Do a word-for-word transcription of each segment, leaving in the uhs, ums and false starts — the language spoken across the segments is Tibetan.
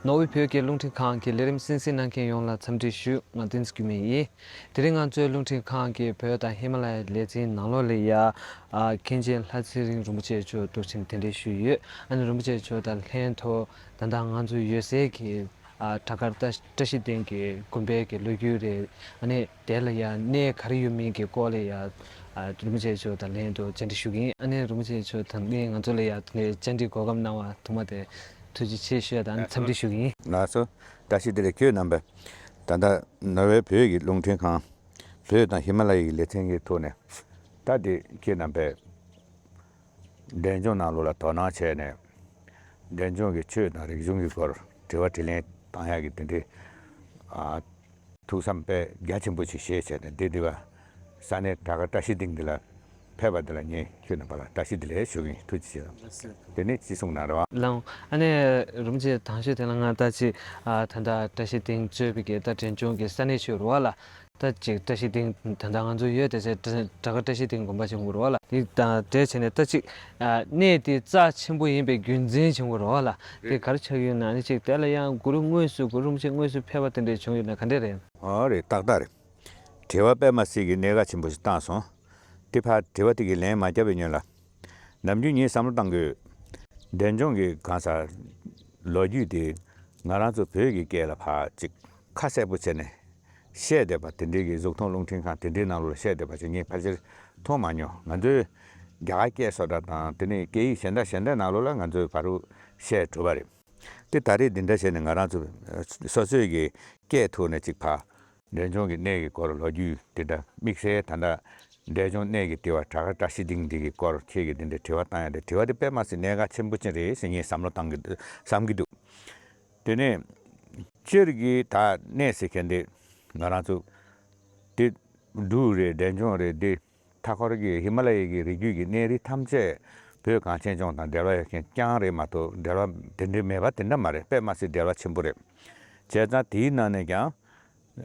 ནོར་ཝེ་བོད་ཀྱི་རླུང་འཕྲིན་ཁང་གི་ལས་རིམ་གསན་གཟིགས་གནང་མཁན་ཡོངས་ལ་འཚམས་འདྲི་ཞུ། ང་བསྟན་འཛིན་འགྱུར་མེད་ཡིན། དེ་རིང་ང་ཚོའི་རླུང་འཕྲིན་ཁང་གི་བོད་དང་ཧི་མ་ལ་ཡའི་ལེ་ཚན་ནང་ལོགས་ལ་ཡ། ཨ། མཁན་ཆེན་ལྷ་ཚེ་རིང་རིན་པོ་ཆེ་མཆོག་གཏོར་ཕྱིན་གདན་འདྲེན་ཞུས་ཡོད། ཨ་ནི་རིན་པོ་ཆེ་མཆོག་དང་ལྷན་དུ་ད་ལྟ་ང་ཚོ་ཡོད་སའི་གི། ཨ། བྲག་དཀར་བཀྲ་བཀྲ་ཤིས་སྡིངས་ཀྱི་དགོན་པའི་གི་ལོ་རྒྱུས་རེད། ཨ་ནི་དེ་ལ་ཡ་གནས་ག་རེ་ཡོད་མིན་གྱི་སྐོར་ལ་ཡ། ཨ། རིན་པོ་ཆེ་མཆོག་དང་ལྷན་དུ་བཅར་འདྲི་ཞུ་གི་ཡིན། ཨ་ནི་རིན་པོ་ཆེ་མཆོག་དང་ནི་ང་ཚོ་ལ་ཡ་བཅར་འདྲི་གོ་སྐབས་གནང་བ་ཐོག་མ་དེ་ཐུགས་རྗེ་ཆེ་ཞུ་ཡ་དང་འཚམས་འདྲི་ཞུ་གི་ཡིན། ལགས་སོ། བཀྲ་ཤིས་བདེ་ལེགས། ཁྱེད་རྣམ་པས་ད་ལྟ་ནོར་ཝེ་བོད་ཀྱི་རླུང་འཕྲིན་ཁང་བོད་དང་ཧི་མ་ལ་ཡའི་ལེ་ཚན་གྱི་ཐོག་ནས། ད་དེ་ཁྱེད་རྣམ་པས་འབྲས་ལྗོངས་ནང་ལོགས་ལ་དོ་སྣང་བྱས་ནས། འབྲས་ལྗོངས་ཀྱི་ཆོས་དང་རིག་གཞུང་གི་སྐོར་དྲི་བ་དྲིས་ལན་བཏང་ཡག་གི་དེ་འདྲའི། ཨ། ཐུགས་བསམ་དཔེ་རྒྱ་ཆེན་པོ་ཞིག་བཞེས་བྱས་ནས། འདི་འདི་བ་ས་གནས་བྲག་དཀར་བཀྲ་ཤིས་སྡིངས་འདི་ལ་ཕེབས་པ་འདི་ལ་ངས་ཁྱོད་རྣམ་པ་ལ་བཀྲ་ཤིས་བདེ་ལེགས་ཞུ་གི་ཡིན། ཐུགས་རྗེ་ཆེ། དེ་ནས་ཅི་གསུང་གནང་རོགས། ལགས། ཨ་ནི་རིན་པོ་ཆེ་དང་ཤོས་དེ་ལ་ང་ད་ཅི། ཨ། ད་ལྟ་བཀྲ་ཤིས་སྡིངས་གཙོས་པའི་གི་ད་འབྲས་ལྗོངས་ཀྱི་ས་གནས་ཆོས་རོགས་ལ། ད་ཅིག་བཀྲ་ཤིས་སྡིངས་ད་ལྟ་ང་ཚོ་ཡོད་དེ་ཚེ་བྲག་དཀར་བཀྲ་ཤིས་སྡིངས་དགོན་པ་ཆེན་པོ་རོགས་ལ། དེ་དང་འབྲེལ་བྱས་ནས་ད་ཅིག། ཨ། གནས་དེ་རྩ་ཆེན་པོ་ཡིན་པའི་རྒྱུ་མཚན་ཆེན་པོ་རོགས་ལ་དེ་ག་རེ་ཆགས་ཡོད་ན། ཨ་ནི་ཅིག་དེ་ལ་ཡང་གུ་རུ་དངོས་སུ་གུ་རུ་རིན་པོ་ཆེ་དངོས་སུ་ཕེབས་པ་དེ་འདྲ་བྱུང་ཡོད་ན་ག་འདྲ་རེད། ཨོ་རེད། ཏག་ཏག་རེད། དྲི་བ་དཔེ་མ་སྲིད་ཀྱི་གནད་འགག་ཆེན་པོ་ཞིག་བཏང་སོང་། དེ་ཕར་དྲི་བ་དེ་གི་ལན་མ་བརྒྱབ་པའི་སྔོན་ལ། ནམ་རྒྱུན་ངས་བསམ་བློ་བཏང་དགོས། འབྲས་ལྗོངས་ཀྱི་གང་ཟག་ལོ་རྒྱུས་དེ་ང་རང་ཚོ་བོད་ཀྱི་སྐད་ལ་ཕར་ཅིག་ཁ་གསལ་པོ་བྱས་ནས་བཤད་བསྡད་པ་དེ་འདྲའི་གི་གཟུགས་མཐོང་རླུང་འཕྲིན་ཁང་དེ་འདྲའི་ནང་ལོགས་ལ་བཤད་བསྡད་པ་ཅིག་ངས་ཕལ་ཆེར་མཐོང་མ་མྱོང་། ང་ཚོའི་རྒྱ་གར་སྐད་སོ་འདྲ་དང་དེ་ནས་སྐད་ཡིག་གཞན་དག་གཞན་དག་ནང་ལོགས་ལ་ང་ཚོས་ཕར་རུ་བཤད་གྲུབ་པ་རེད། དེ་ད་རེས་འདི་འདྲ་བྱས་ནས་ང་རང་ཚོ་སོ་སོའི་གི་སྐད་ཐོག་ནས་ཅིག་ཕར། འབྲས་ལྗོངས་ཀྱི་གནས་ཀྱི་སྐོར་ལོ་རྒྱུས་འདི་འདྲ་དམིགས་བསལ་ད་ལྟ་འབྲས་ལྗོངས་གནས་ཀྱི་ལྟེ་བ་བྲག་དཀར་བཀྲ་ཤིས་སྡིངས་འདི་གི་སྐོར་ཁྱེད་ཀྱིས་འདི་འདྲའི་དྲི་བ་བཏང་ཡ་དེ། དྲི་བ་དེ་དཔེ་མ་སྲིད་གནད་འགག་ཆེན་པོ་ཅིག་རེད་ཟེར་ངས་བསམ་བློ་བཏང་གི་འདུག་བསམ་གྱི་འདུག་དེ་ནས་སྤྱིར་གྱི་ད་གནས་ཟེར་མཁན་དེ་ང་རང་ཚོ་དེ་འབྲུག་རེད། འབྲས་ལྗོངས་རེད། འདི་མཐའ་འཁོར་གྱི་ཧི་མ་ལ་ཡའི་གི་རི་རྒྱུད་ཀྱི་གནས་རི་ཐམས་ཅད་བོད་གངས་ཅན་ལྗོངས་དང་འབྲེལ་བ་ཡོད་མཁན་རྐྱང་རེད་མ་གཏོགས། འབྲེལ་བ་དེ་འདྲའི་མེད་པ་དེ་འདྲ་མ་རེད། དཔེ་མ་སྲིད་འབྲེལ་བ་ཆེན་པོ་རེད། བྱས་ཙང་དེའི་ནང་ནས་ཀྱང་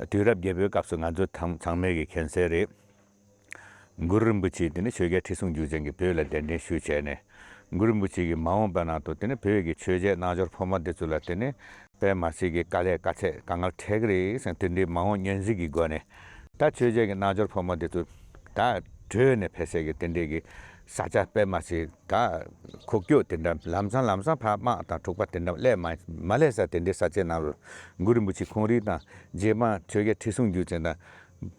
དུས་རབས་བརྒྱད་པའི་སྐབས་སུ་ང་ཚོ་ཚང་ཚང་མས་ཀྱི་མཁྱེན་གསལ་རེད། གུ་རུ་རིན་པོ་ཆེ་དེ་ནི་ཆོས་རྒྱལ་ཁྲི་སྲོང་ལྡེའུ་བཙན་གྱིས་བོད་ལ་གདན་འདྲེན་ཞུས་བྱས་ནས། གུ་རུ་རིན་པོ་ཆེ་གིས་མ་འོངས་པ་ནང་དུ་དེ་ནི་བོད་ཀྱི་ཆོས་བྱེད་རྣལ་འབྱོར་ཕོ་མོ་འདི་ཚོ་ལ་དེ་ནི་དཔེ་མ་སྲིད་ཀྱི་དཀའ་ལས་དཀའ་ཚེགས་དཀའ་ངལ་འཕྲད་ཀྱི་རེད་ཟེར། དེ་འདྲའི་མ་འོངས་ཉོན་གཟིགས་ཀྱི་སྒོ་ནས་ད་ཆོས་བྱེད་ཀྱི་རྣལ་འབྱོར་ཕོ་མོ་འདི་ཚོ་ད་བྲོས་ནས་ཕེབས་སའི་གི་དེ་འདྲའི་གི་ས་ཆ་དཔེ་མ་སྲིད་ད་ཁུག་ཀྱོག་དེ་འདྲ། ལམ་སང་ལམ་སང་ཕར་དམག་དང་འཁྲུག་པ་དེ་འདྲ་སླེབས་མ་མ་སླེབས་ས་དེ་འདྲའི་ས་ཆའི་ནང་ལ་གུ་རུ་རིན་པོ་ཆེ་ཁོང་རང་དང་རྗེ་འབངས་ཆོས་རྒྱལ་ཁྲི་སྲོང་ལྡེའུ་བཙན་དང་།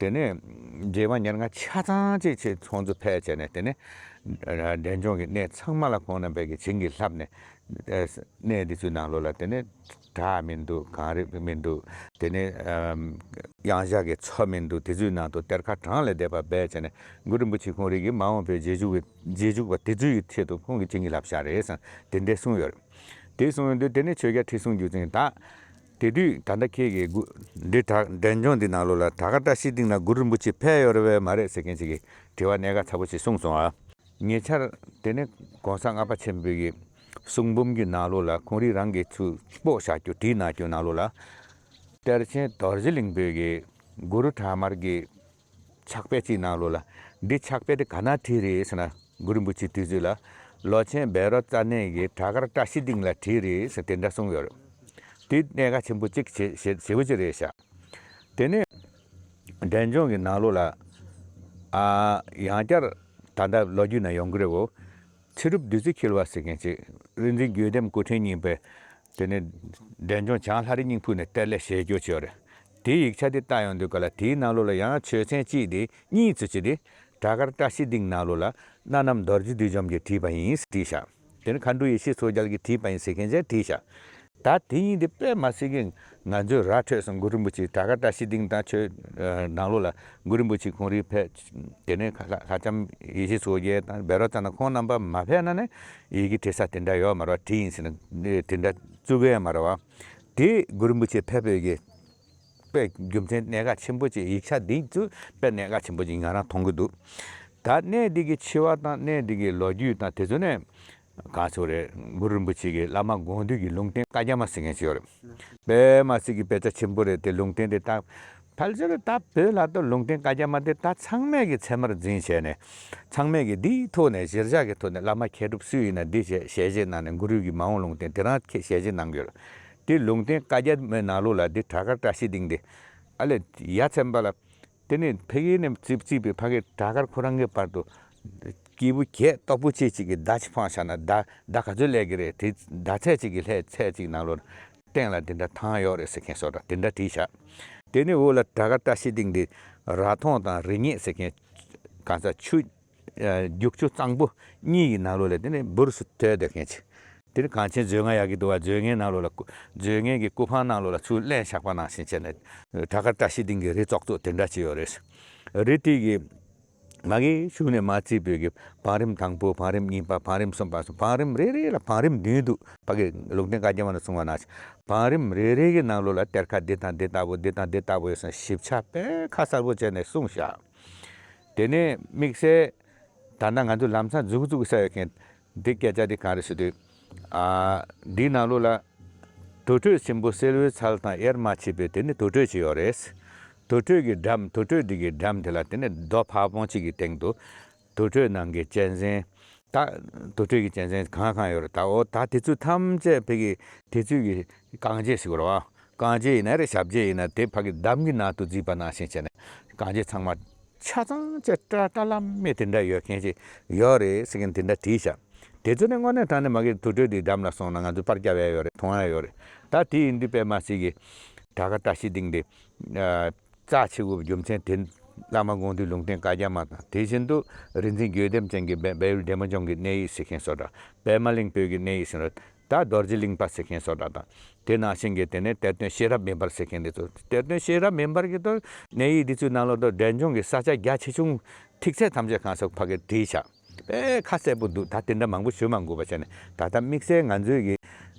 དེ་ནས་རྗེ་འབངས་ཉེར་ལྔ་ཆ་ཚང་ཅིག་བྱས་ཁོང་ཚོ་ཕེབས་བྱས་ནས། དེ་ནས་འབྲས་ལྗོངས་ཀྱི་གནས་ཚང་མ་ལ་ཁོང་རྣམ་པས་ཀྱི་བྱིན་གྱིས་བརླབས་ནས། གནས་འདི་ཚོའི་ནང་ལོགས་ལ་དེ་ནས་བྲག་མི་འདུག་གངས་རི་མི་འདུག་དེ་ནས་ཨམ་གཡང་ཞ་གི་མཚོ་མི་འདུག་དེ་ཚོའི་ནང་དུ་གཏེར་ཁ་གྲངས་ལས་འདས་པ་སྦས་བྱས་ནས། གུ་རུ་རིན་པོ་ཆེ་ཁོང་རང་གིས་མ་འོངས་པའི་རྗེས་འཇུག་པའི་རྗེས་འཇུག་པ་དེ་ཚོའི་ཆེད་དུ་ཁོང་གིས་བྱིན་གྱིས་བརླབས་བཞག་རེད་ཟེར་དེ་འདྲ་གསུངས་ཡོད་རེད། དེ་གསུངས་ཡོང་དུས་དེ་ནས་ཆོས་རྒྱལ་ཁྲི་སྲོང་ལྡེའུ་བཙན་ད། དེ་དུས་ད་ལྟ་ཁྱེད་ཀྱིས་གུ་འདི་བྲག་འབྲས་ལྗོངས་འདི་ནང་ལོགས་ལ་བྲག་དཀར་བཀྲ་ཤིས་སྡིངས་ལ་གུ་རུ་རིན་པོ་ཆེ་ཕེབས་ཡོད་རེད་པས་མ་རེད་ཟེར་མཁན་ཅིག་གིས་དྲི་བ་གནད་འགག་ཚ་པོ་ཞིག་གསུངས་སོང་ཨ། ཉེ་ཆར་དེ་ནས་༸གོང་ས་ལྔ་པ་ཆེན་པོའི་གི་གསུང་འབུམ་གྱི་ནང་ལོགས་ལ་ཁོང་རང་རང་གིས་ཚུར་སྤོ་བཞག་རྒྱུ་དེའི་ནང་རྒྱུ་ནང་ལོགས་ལ། གཏེར་ཆེན་རྡོ་རྗེ་གླིང་པའི་གི་གུ་རུ་བྲག་དམར་གྱི་ཕྱག་དཔེ་གཅིག་ནང་ལོགས་ལ། འདི་ཕྱག་དཔེ་དེ་ག་ན་བྲིས་རེད་ཟེར་ན། གུ་རུ་རིན་པོ་ཆེ་དུས་ཚོད་ལ་ལོ་ཆེན་བཻ་རོ་ཙ་ན་གིས་བྲག་དཀར་བཀྲ་ཤིས་སྡིངས་ལ་བྲིས་རེད་ཟེར་དེ་འདྲ་གསུངས་ཡོད་རེད། དེ་གནད་འགག་ཆེན་པོ་གཅིག་ཞེ་ཞེ་ཞེ་པོ་ཅིག་རེད་ཤག་དེ་ནས་འབྲས་ལྗོངས་ཀྱི་ནང་ལོགས་ལ། ཨ། ཡང་བསྐྱར་ད་ལྟ་ལོ་རྒྱུས་ནང་ཡོང་གི་རེད་བོ། ཚེ་སྒྲུབ་བདུད་རྩི་འཁྱིལ་བ་ཟེར་མཁན་ཅིག་རིག་འཛིན་དགེ་ལྡན་སྐུ་ཕྲེང་གཉིས་པས། དེ་ནས་འབྲས་ལྗོངས་བྱང་ལྷ་རི་སྙིང་ཕུག་ནས་གཏེར་ལས་བཞེས་རྒྱུ་བྱས་ཡོད་རེད། དེའི་ཡིག་ཆ་དེ་བལྟ་ཡོང་དུས་ག་ལ་དེའི་ནང་ལོགས་ལ་ཡང་ཆོས་ཚན་གཅིག་དེ་གཉིས་ཙམ་ཅིག་དེ་བྲག་དཀར་བཀྲ་ཤིས་སྡིངས་ནང་ལོགས་ལ་སྣ་ནམ་རྡོ་རྗེ་བདུད་འཇོམས་ཀྱིས་བྲིས་པ་ཡིན་ཟེར་བྲིས་ཤག་དེ་ནི་མཁའ་འགྲོ་ཡེ་ཤེས་མཚོ་རྒྱལ་གྱིས་བྲིས་པ་ཡིན་ཟེར་མཁན་ཅིག་བྲིས་ཤག་ད་དེ་གཉིས་དེ་དཔེ་མ་སྲིད་ཀྱི་ང་ཚོའི་ར་འཕྲོད་སོང་། གུ་རུ་རིན་པོ་ཆེ་བྲག་དཀར་བཀྲ་ཤིས་སྡིངས་དང་ཆོས་ནང་ལོགས་ལ་གུ་རུ་རིན་པོ་ཆེ་ཁོང་རང་ཕེབས། དེ་ནས་ཁ་ཁ་ཁ་ལྕམ་ཡེ་ཤེས་མཚོ་རྒྱལ་དང་བཻ་རོ་ཙ་ན་ཁོང་རྣམ་པ་མ་ཕེབས་ན་ནི་ཡི་གེ་བྲི་ས་དེ་འདྲ་ཡོད་མ་རེད་བ། བྲིས་ཡིན་ཟེར་ན་དེ་འདྲ་བཙུགས་ཡོད་མ་རེད་བ། དེ་གུ་རུ་རིན་པོ་ཆེ་ཕེབས་པའི་གི་དཔེ་རྒྱུ་མཚན་གནད་འགག་ཆེན་པོ་ཅིག་ཡིག་ཆ་འདི་ཚོ་དཔེ་གནད་འགག་ཆེན་པོ་ཅིག་ང་རང་མཐོང་གི་འདུག་ད་གནས་འདི་གི་ཆེ་བ་དང་གནས་འདི་གི་ལོ་རྒྱུས་དང་དེ་ཚོ་ནས་གང་ཚོ་རེད། གུ་རུ་རིན་པོ་ཆེ་གི་བླ་མ་དགོངས་འདུས་ཀྱི་ལུང་བསྟན་བཀའ་རྒྱ་མ་ཟེར་མཁན་ཞིག་ཡོད་རེད། དཔེ་མ་སྲིད་ཀྱི་དཔེ་ཆ་ཆེན་པོ་རེད། དེ་ལུང་བསྟན་དེ་ད་ཕལ་ཆེར་ད་བོད་ལ་ད་ལུང་བསྟན་བཀའ་རྒྱ་མ་དེ་ད་ཚང་མས་ཀྱི་ཚད་མར་འཛིན་བྱས་ནས། ཚང་མས་ཀྱི་འདིའི་ཐོག་ནས་གཞིར་བཞག་གི་ཐོག་ནས་བླ་མ་མཁས་གྲུབ་སུ་ཡིན་ན་འདི་ཞལ་ཞལ་བཞེས་གནང་ནས་གུ་རུ་གི་མ་འོངས་ལུང་བསྟན་དེ་རང་ཞལ་བཞེས་གནང་གི་ཡོད་རེད། དེ་ལུང་བསྟན་བཀའ་རྒྱ་མའི་ནང་ལོགས་ལ་འདི་བྲག་དཀར་བཀྲ་ཤིས་སྡིངས་དེ་ཨ་ལས་ཡ་མཚན་པ་ལ། དེ་ནས་ཕ་གི་ནས་བརྩིས་བརྩིས་པའི་ཕ་གི་བྲག་དཀར་ཁོ་རང་གི་བར་དུ་སྐྱེས་བུ་བརྒྱད་སྟོབས་པོ་ཆེ་གཅིག་གི་མདའ་གཅིག་འཕངས་བཞག་ན་མདའ་མདའ་ག་ཚོད་སླེབས་ཀྱི་རེད། དེ་མདའ་ཚད་གཅིག་གི་ལྷད་ཚད་གཅིག་ནང་ལོགས་སྟེང་ལ་དེ་འདྲ་ཐང་ཡོད་རེད་ཟེར་མཁན་སོགས་དང་དེ་འདྲ་བྲིས་བཞག་དེ་ནས་འོག་ལ་བྲག་དཀར་བཀྲ་ཤིས་སྡིངས་དེ་ར་ཐོང་དང་རི་ཉེག་ཟེར་མཁན་གང་ཟག་ཆུ་རྒྱུག་ཆུ་གཙང་པོ་གཉིས་ཀྱི་ནང་ལོགས་ལ་དེ་ནས་འབུར་སུ་ཐོན་བསྡད་མཁན་ཅིག་དེ་ནི་གངས་ཅན་མཛོད་ལྔ་ཡག་གི་འདུག་བ། མཛོད་ལྔའི་ནང་ལོགས་ལ་སྐུ་མཛོད་ལྔའི་གི་སྐུ་འཕང་ནང་ལོགས་ལ་ཚུར་གླན་བཞག་པ་ནང་བཞིན་བྱས་ནས་བྲག་དཀར་བཀྲ་ཤིས་སྡིངས་ཀྱི་རི་ཙོག་ཙོག་དེ་འདྲ་ཅིག་ཡོད་རེད། རི་དེ་གི་མ་གི་གཞུག་ནས་མ་རྩིས་པོད་ཀྱི་བང་རིམ་དང་པོ་བང་རིམ་གཉིས་པ་བང་རིམ་གསུམ་པ་སོགས་བང་རིམ་རེ་རེ་ལ་བང་རིམ་བདུན་འདུག་ཕ་གི་ལུང་བསྟན་བཀའ་རྒྱ་མ་ནས་གསུངས་པ་ནང་བཞིན་བང་རིམ་རེ་རེ་གི་ནང་ལོགས་ལ་གཏེར་ཁ་འདི་དང་འདི་ལྟ་བུ་འདི་དང་འདི་ལྟ་བུ་ཡོད་ཟེར་ཞིབ་ཆ་དཔེ་ཁ་གསལ་པོ་བྱས་ནས་གསུངས་བཞག་དེ་ནས་དམིགས་བསལ་ད་ལྟ་ང་ཚོ་ལམ་སང་འཛུགས་འཛུགས་ས་ཡོད་མཁན་འདི་སྐད་ཆ་འདི་གང་རེད་ཟེར་དུས། ཨ། འདིའི་ནང་ལོགས་ལ་དུར་ཁྲོད་ཆེན་པོ་སེལ་བའི་ཚལ་དང་དབྱེར་མ་མཆིས་པའི་དེ་ནི་དུར་ཁྲོད་ཅིག་ཡོད་རེད། དུར་ཁྲོད་ཀྱི་འགྲམ་དུར་ཁྲོད་འདི་གི་འགྲམ་དེ་ལ་དེ་ནི་རྡོ་ཕ་བོང་གཅིག་གི་སྟེང་དུ་དུར་ཁྲོད་ནང་གི་གཅན་གཟན། ད་དུར་ཁྲོད་ཀྱི་གཅན་གཟན་གང་གང་ཡོད་རེད། ད་འོ་ད་དེ་ཚོ་ཐམས་ཅད་ཕ་གི་དེ་ཚོའི་གི་རྐང་རྗེས་ཟེར་དགོས་རེད་བ། རྐང་རྗེས་ཡིན་ན་རེད། ཞབས་རྗེས་ཡིན་ན་དེ་ཕ་གི་འདམ་གྱི་ནང་དུ་བརྫིས་པ་ནང་བཞིན་བྱས་ནས་རྐང་རྗེས་ཚང་མ་ཆ་ཚང་བཅས་སྐྲ་སྐྲ་ལམ་མེ་དེ་འདྲ་ཡོད་མཁན་ཅིག་ཡོད་རེད་ཟེར་མཁན་དེ་འདྲ་བྲིས་བཞག་དེ་ཚོ་ནི་དངོས་གནས་དྲང་གནས་མ་གི་དུར་ཁྲོད་འདི་འགྲམ་ལ་སོང་ན་ང་ཚོ་པར་རྒྱབ་ཡ་ཡོད་རེད། མཐོང་ཡ་ཡོད་རེད། ད་དེ་ཡིན་དུས་པད་མ་སི་གི་བྲག་དཀར་བཀྲ་ཤིས་སྡིངས་དེ་རྩ་ཆེ་བོ་རྒྱུ་མཚན་དེ་བླ་མ་དགོངས་འདུས་ལུང་བསྟན་བཀའ་རྒྱ་མ་དང་དེ་བཞིན་དུ་རིག་འཛིན་དགོས་ལྡན་ཅན་གྱི་སྦས་སྦས་ཡུལ་འབྲས་མོ་ལྗོངས་ཀྱི་གནས་ཡིག་ཟེར་མཁན་སོགས་དང་པད་མ་གླིང་བོད་ཀྱི་གནས་ཡིག་ཟེར་ན། ད་རྡོ་རྗེ་གླིང་པ་ཟེར་མཁན་སོགས་དང་དེ་ནང་བཞིན་གྱི་དེ་ནས་གཏེར་སྟོན་ཤེས་རབ་མེ་འབར་ཟེར་མཁན་དེ་ཚོ་གཏེར་སྟོན་ཤེས་རབ་མེ་འབར་གྱི་ཐོག་གནས་ཡིག་འདི་ཚོའི་ནང་ལོགས་དུ་འབྲས་ལྗོངས་ཀྱི་ས་ཆ་རྒྱ་ཆེ་ཆུང་ཐིག་ཚད་ཐམས་ཅད་གང་ས་ཕ་གིར་བྲིས་བཞག་དཔེ་ཁ་གསལ་པོ་འདུག་ད་དེ་འདྲ་མང་པོ་ཞུ་མ་དགོས་པ་བྱས་ནས་ད་ལྟ་དམིགས་བསལ་ང་ཚོའི་གི་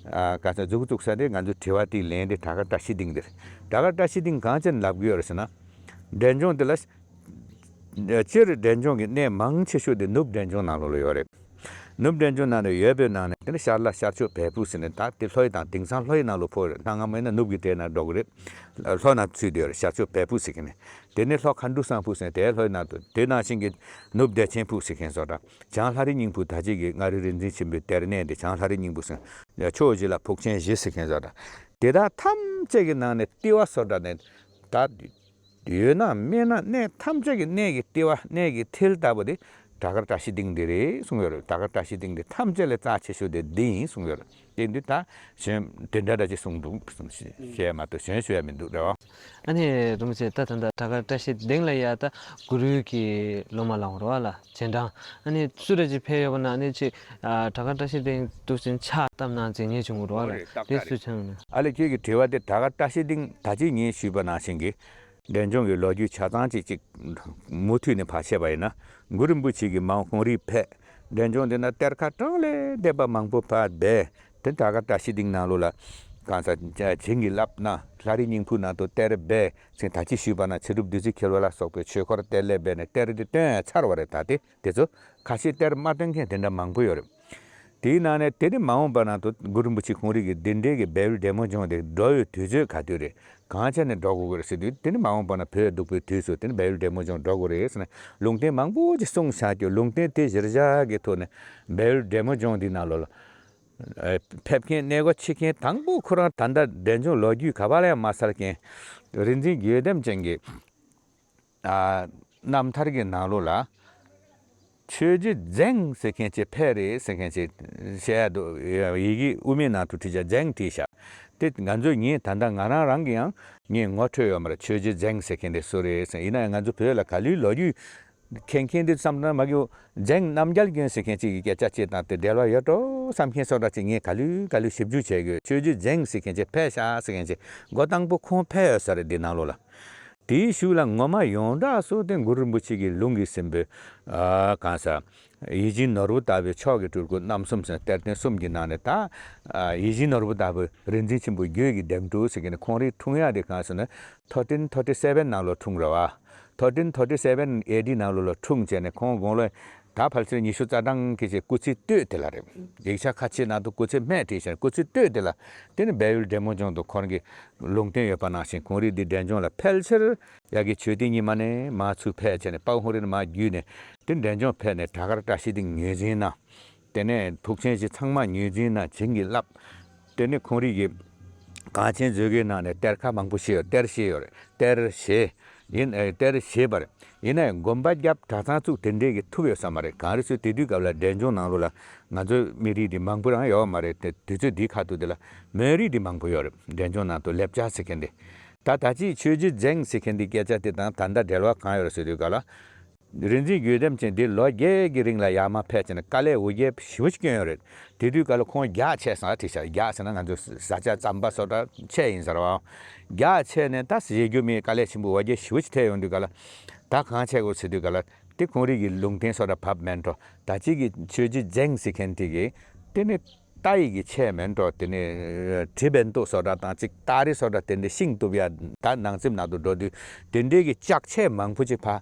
ག་ས་མཛུབ་གུ་བཙུགས་ས་དེ་ང་ཚོའི་དྲི་བ་དེའི་ལན་དེ་བྲག་དཀར་བཀྲ་ཤིས་སྡིངས་འདིར་བྲག་དཀར་བཀྲ་ཤིས་སྡིངས་གང་བྱས་ནས་ལབ་གི་ཡོད་རེད་ཟེར་ན། འབྲས་ལྗོངས་འདི་ལ་སྤྱིར་འབྲས་ལྗོངས་ཀྱི་གནས་མང་ཆེ་ཤོས་དེ་ནུབ་འབྲས་ལྗོངས་ནང་ལོགས་ལ་ཡོད་རེད། ནུབ་འབྲས་ལྗོངས་ནང་ལ་ཡོད་པའི་ནང་ནས་དེ་ནི་ཤར་ལ་ཤར་ཕྱོགས་བལ་ཕུག་ཟེར་ནས་ད་དེ་ལྷོའི་དང་དེང་སང་ལྷོའི་ནང་ལོགས་ཕོག་རེད། སྣང་ངམ་ཡིན་ན་ནུབ་ཀྱི་གྲས་ནང་འགྲོ་གི་རེད། ལྷོ་ནང་ཚུད་བསྡད་ཡོད་རེད། ཤར་ཕྱོགས་བལ་ཕུག་ཟེར་གི་ནས་དེ་ནས་ལྷོ་མཁའ་འགྲོ་སྲང་ཕུག་ཟེར་ནས་དེ་ལྷོའི་ནང་དུ་དེ་ནང་བཞིན་གྱི་ནུབ་བདེ་ཆེན་ཕུག་ཟེར་མཁན་སོགས་དང་བྱང་ལྷ་རི་སྙིང་ཕུག་ད་ཅིག་གི་མངའ་རིས་རིག་འཛིན་ཆེན་པོའི་གཏེར་གནས་དེ་བྱང་ལྷ་རི་སྙིང་ཕུག་ཟེར་ཕྱོགས་བཞི་ལ་ཕུག་ཆེན་བཞི་ཟེར་མཁན་སོགས་དང་དེ་དག་ཐམས་ཅད་ཀྱི་ནང་ནས་ལྟེ་བ་སོགས་དང་ནས་ད། ཡོད་ན་མེད་ན་གནས་ཐམས་ཅད་ཀྱི་གནས་ཀྱི་ལྟེ་བ་གནས་ཀྱི་མཐིལ་ལྟ་བུ་དེ་བྲག་དཀར་བཀྲ་ཤིས་སྡིངས་འདི་རེད་གསུངས་ཡོད་རེད། བྲག་དཀར་བཀྲ་ཤིས་སྡིངས་འདི་ཐམས་ཅད་ལས་རྩ་ཆེ་ཤོས་དེ་འདི་ཡིན་གསུངས་ཡོད་རེད། དེ་འདི་ད་གཞན་དེ་འདྲ་འདྲ་ཅིག་གསུངས་འདུག་གསུངས་ཞེས་མ་གཏོགས་གཞན་ཞུ་ཡ་མི་འདུག་རེད་བ། ཨ་ནི་རིན་པོ་ཆེ་ད་ད་ལྟ་བྲག་དཀར་བཀྲ་ཤིས་སྡིངས་ལ་ཡ་ད་གུ་རུའི་གི་སློབ་མ་ལ་འོང་རེད་བ་ལ་རྗེས་འབྲང་ཨ་ནི་སུ་རེ་ཅིག་ཕེབས་ཡོད་པ་ན་ཨ་ནི་ཅིག་བྲག་དཀར་བཀྲ་ཤིས་སྡིངས་འདུག་ཅིང་ཕྱག་བཏབ་ན་མཛེས་ཉེས་བྱུང་གི་རེད་བ་ལ་དེ་སུ་ཆང་ནས། ཨ་ལས་ཁྱོད་ཀྱི་དྲི་བ་དེ་བྲག་དཀར་བཀྲ་ཤིས་སྡིངས་ད་ཅི་ངས་ཞུས་པ་ནང་བཞིན་གྱི། འབྲས་ལྗོངས་ཀྱི་ལོ་རྒྱུས་ཆ་ཚང་ཅིག་ཅིག་མུ་མཐུད་ནས་ཕར་བཤད་པ་ཡིན་ན། གུ་རུ་རིན་པོ་ཆེ་གིས་མ་འོངས་ཁོང་རིགས་ཕེབས། འབྲས་ལྗོངས་འདི་ན་གཏེར་ཁ་གྲངས་ལས་འདས་པ་མང་པོ་ཕར་སྦས། དེ་བྲག་དཀར་བཀྲ་ཤིས་སྡིངས་ནང་ལོགས་ལ་གང་ཟག་བྱིན་གྱིས་བརླབས་ན་ལྷ་རི་སྙིང་ཕུག་ནང་དུ་གཏེར་སྦས་ཟེར་ད་ཅི་ཞུས་པ་ན་ཚེ་སྒྲུབ་བདུད་རྩི་འཁྱིལ་བ་ལ་སོགས་པའི་ཆོས་འཁོར་གཏེར་ལས་སྦས་ནས་གཏེར་འདི་བཏོན་ཚར་བ་རེད། ད་དེ་དེ་ཚོ་ཁ་ཤས་གཏེར་མ་བཏོན་མཁན་དེ་འདྲ་མང་པོ་ཡོད་རེད། དེའི་ནང་ནས་དེ་ནི་མ་འོངས་པ་ན་དུ་གུ་རུ་རིན་པོ་ཆེ་ཁོང་རིགས་ཀྱི་འདི་འདྲའི་གི་སྦས་ཡུལ་འབྲས་མོ་ལྗོངས་དེ་འགྲོ་བའི་དུས་ཚོད་ག་དུས་རེད། གང་བྱས་ནས་འགྲོ་དགོས་ཀྱི་རེད་ཟེར་དུས་དེ་ནི་མ་འོངས་པ་ན་བོད་སྡུག་པའི་དུས་སུ་དེ་ནི་སྦས་ཡུལ་འབྲས་མོ་ལྗོངས་འགྲོ་དགོས་རེད་ཟེར་ནས་ལུང་བསྟན་མང་པོ་ཅིག་གསུངས་བཞག་རྒྱུ་ལུང་བསྟན་དེ་གཞིར་བཞག་གི་ཐོག་ནས་སྦས་ཡུལ་འབྲས་མོ་ལྗོངས་འདི་ནང་ལོགས་ལ་ཕེབས་མཁན་གནས་སྒོ་ཕྱེ་མཁན་དང་པོ་ཁོ་རང་ད་ལྟ་འབྲས་ལྗོངས་ལོ་རྒྱུས་ག་པ་ལ་ཡང་མ་གསལ་མཁན་རིག་འཛིན་དགེ་ལྡན་ཅན་གྱི། ཨ། རྣམ་ཐར་གྱི་ནང་ལོགས་ལ། ཆོས་རྗེ་འཛེང་ཟེར་མཁན་ཅིག་ཕེབས་རེད་ཟེར་མཁན་ཅིག་བཤད་ཡ་འདུག་ཡི་གེ་དབུ་མའི་ནང་དུ་བྲིས་བྱ་འཛེང་བྲིས་བྱ། དེ་ང་ཚོས་ངས་ད་ལྟ་ང་རང་རང་གི་ཡང་ངས་ངོ་འཕྲོད་ཡོད་མ་རེད། ཆོས་རྗེ་འཛེང་ཟེར་མཁན་དེ་སུ་རེད་ཟེར། ཡིན་ན་ཡང་ང་ཚོ་བོད་ལ་ག་ལེར་ལོ་རྒྱུས་མཁྱེན་མཁན་དེ་བསམ་ན་མ་གི་འཛེང་རྣམ་རྒྱལ་མགོན་ཟེར་མཁན་ཅིག་གི་སྐད་ཆ་ཅིག་དང་དེ་འབྲེལ་བ་ཡོད་འགྲོ་བསམ་མཁན་སོགས་འདྲ་ཅིག་ངས་ག་ལེར་ག་ལེར་ཞིབ་འཇུག་བྱས་དགོས། ཆོས་རྗེ་འཛེང་ཟེར་མཁན་ཅིག་ཕེབས་ཤག་ཟེར་མཁན་ཅིག་འགོ་དང་པོ་ཁོང་ཕེབས་ཡོད་ས་རེད་འདི་ནང་ལོགས་ལ། དེའི་གཞུག་ལ་ངོ་མ་ཡོངས་གྲགས་སུ་དེ་གུ་རུ་རིན་པོ་ཆེ་གི་ལུང་གིས་ཟིན་པའི་ཨ་གང་ཟག་ཡིད་བཞིན་ནོར་བུ་ལྟ་བུའི་མཆོག་གི་སྤྲུལ་སྐུ་རྣམ་གསུམ་ཟེར་གཏེར་སྟོན་གསུམ་གྱི་ནང་ནས་ད་ཨ་ཡིད་བཞིན་ནོར་བུ་ལྟ་བུ་རིག་འཛིན་ཆེན་པོ་རྒྱུད་ཀྱི་འདེམས་སྒྲུག་ཟེར་གྱི་ནས་ཁོང་རིགས་འཁྲུངས་ཡག་དེ་གང་ཟེར་ན་ཐོ་ཏིན་ཐོ་ཏི་སེ་བན་ནང་ལོགས་འཁྲུངས་རེད་བ། ཐོ་ཏིན་ཐོ་ཏི་སེ་བན་ཨེ་ཌི་ནང་ལོགས་ལ་འཁྲུངས་བྱས་ནས་ཁོང་དགུང་ལོ་ད་ཕལ་ཆེར་ཉི་ཤུ་རྩ་གྲངས་ཀྱི་ཆེད་སྐུ་ཚེ་སྟོད་དེ་ལ་རེད། ཡིག་ཆ་ཁ་ཆེ་ནང་དུ་སྐུ་ཚེ་སྨད་བྲིས་བྱས་སྐུ་ཚེ་སྟོད་དེ་ལ་དེ་ནི་སྦས་ཡུལ་འབྲས་མོ་ལྗོངས་དུ་ཁོང་གི་ལུང་བསྟན་ཡོད་པ་ནང་བཞིན་ཁོང་རིགས་འདི་འབྲས་ལྗོངས་ལ་ཕལ་ཆེར་ཡ་གི་ཆོས་སྡེ་རྙིང་མ་ནས་མར་ཚུར་ཕེབས་བྱས་ནས་དཔའ་བོ་ཧོར་རིན་མར་བརྒྱུད་ནས་དེ་འབྲས་ལྗོངས་ཕེབས་ནས་བྲག་དཀར་བཀྲ་ཤིས་སྡིངས་ངོས་འཛིན་གནང་། དེ་ནས་ཕུག་ཆེན་བཞི་ཚང་མ་ངོས་འཛིན་གནང་བྱིན་གྱིས་བརླབས། དེ་ནས་ཁོང་རིགས་ཀྱི་ གངས་ཅན་མཛོད་དགེའི་ནང་ནས་གཏེར་ཁ་མང་པོ་བཤད་ཡོད། གཏེར་བཤད་ཡོད་རེད། གཏེར་བཞེས་ཡིན་ཨེ། གཏེར་བཞེས་པ་རེད། ཡིན་ནའི་དགོན་པ་བརྒྱབ་གྲྭ་ཚང་བཙུགས་དེ་འདྲས་ཀྱི་ཐུབ་ཡོད་ས་མ་རེད། གངས་རི་སུ་དེ་དུས་སྐབས་ལ་འབྲས་ལྗོངས་ནང་ལོགས་ལ་ང་ཚོའི་མི་རིགས་འདི་མང་པོ་རང་ཡོད་མ་རེད། དེ་དུས་ཚོད་འདིའི་ཁ་ཐུག་དེ་ལ་མོན་རིགས་འདི་མང་པོ་ཡོད་རེད། འབྲས་ལྗོངས་ནང་དུ་ལེབ་ཅ་ཟེར་མཁན་འདི། ད་ད་ཅི་ཆོས་རྗེ་འཛེང་ཟེར་མཁན་འདི་སྐད་ཆ་དེ་དང་ད་ལྟ་འབྲེལ་བ་གང་ཡོད་རེད་ཟེར་དུས་སྐབས་ལ། རིག་འཛིན་དགེ་ལྡན་ཅན་འདི་ལོ་བརྒྱད་ཀྱི་རིང་ལ་ཡར་མར་ཕེབས་བྱས་ནས་དཀའ་ལས་འུ་བརྒྱལ་ཞེ་པོ་ཅིག་བསྐྱོན་ཡོད་རེད། དེ་དུས་སྐབས་ལ་ཁོང་རྒྱགས་ཆེ་ས་བྲིས་ཤག་རྒྱགས་ཟེར་ན་ང་ཚོ་ས་ཆ་རྩམ་པ་སོགས་འདྲ་ཆེ་ཡིན་ཟེར་བའང་། རྒྱགས་ཆེ་ནས་ད་བྱེད་རྒྱུ་མེད། དཀའ་ལས་ཆེན་པོ་འུ་བརྒྱལ་ཞེ་པོ་ཅིག་ཐེབས་ཡོང་དུས་སྐབས་ལ། ད་གང་བྱེད་དགོས་ཟེར་དུས་སྐབས་ལ་དེ་ཁོང་རིགས་ཀྱི་ལུང་བསྟན་སོགས་འདྲ་བབས་མེད་འགྲོ། ད་ཅིག་གི་ཆོས་རྗེ་འཛེང་ཟེར་མཁན་དེ་གིས་དེ་ནི། རྟ་ཡི་གི་ཆས་མེད་འགྲོ། དེ་ནས་གྲི་བེན་ཏོ་སོགས་འདྲ་དང་ཅིག་སྟ་རེ་སོགས་འདྲ་དེ་འདྲའི་ཤིང་གཏུབ་ཡ་ད་ནང་རྩིབ་ནང་དུ་འགྲོ་དུས་དེ་འདྲའི་གི་ལྕགས་ཆས་མང་པོ་ཅིག་ཕར་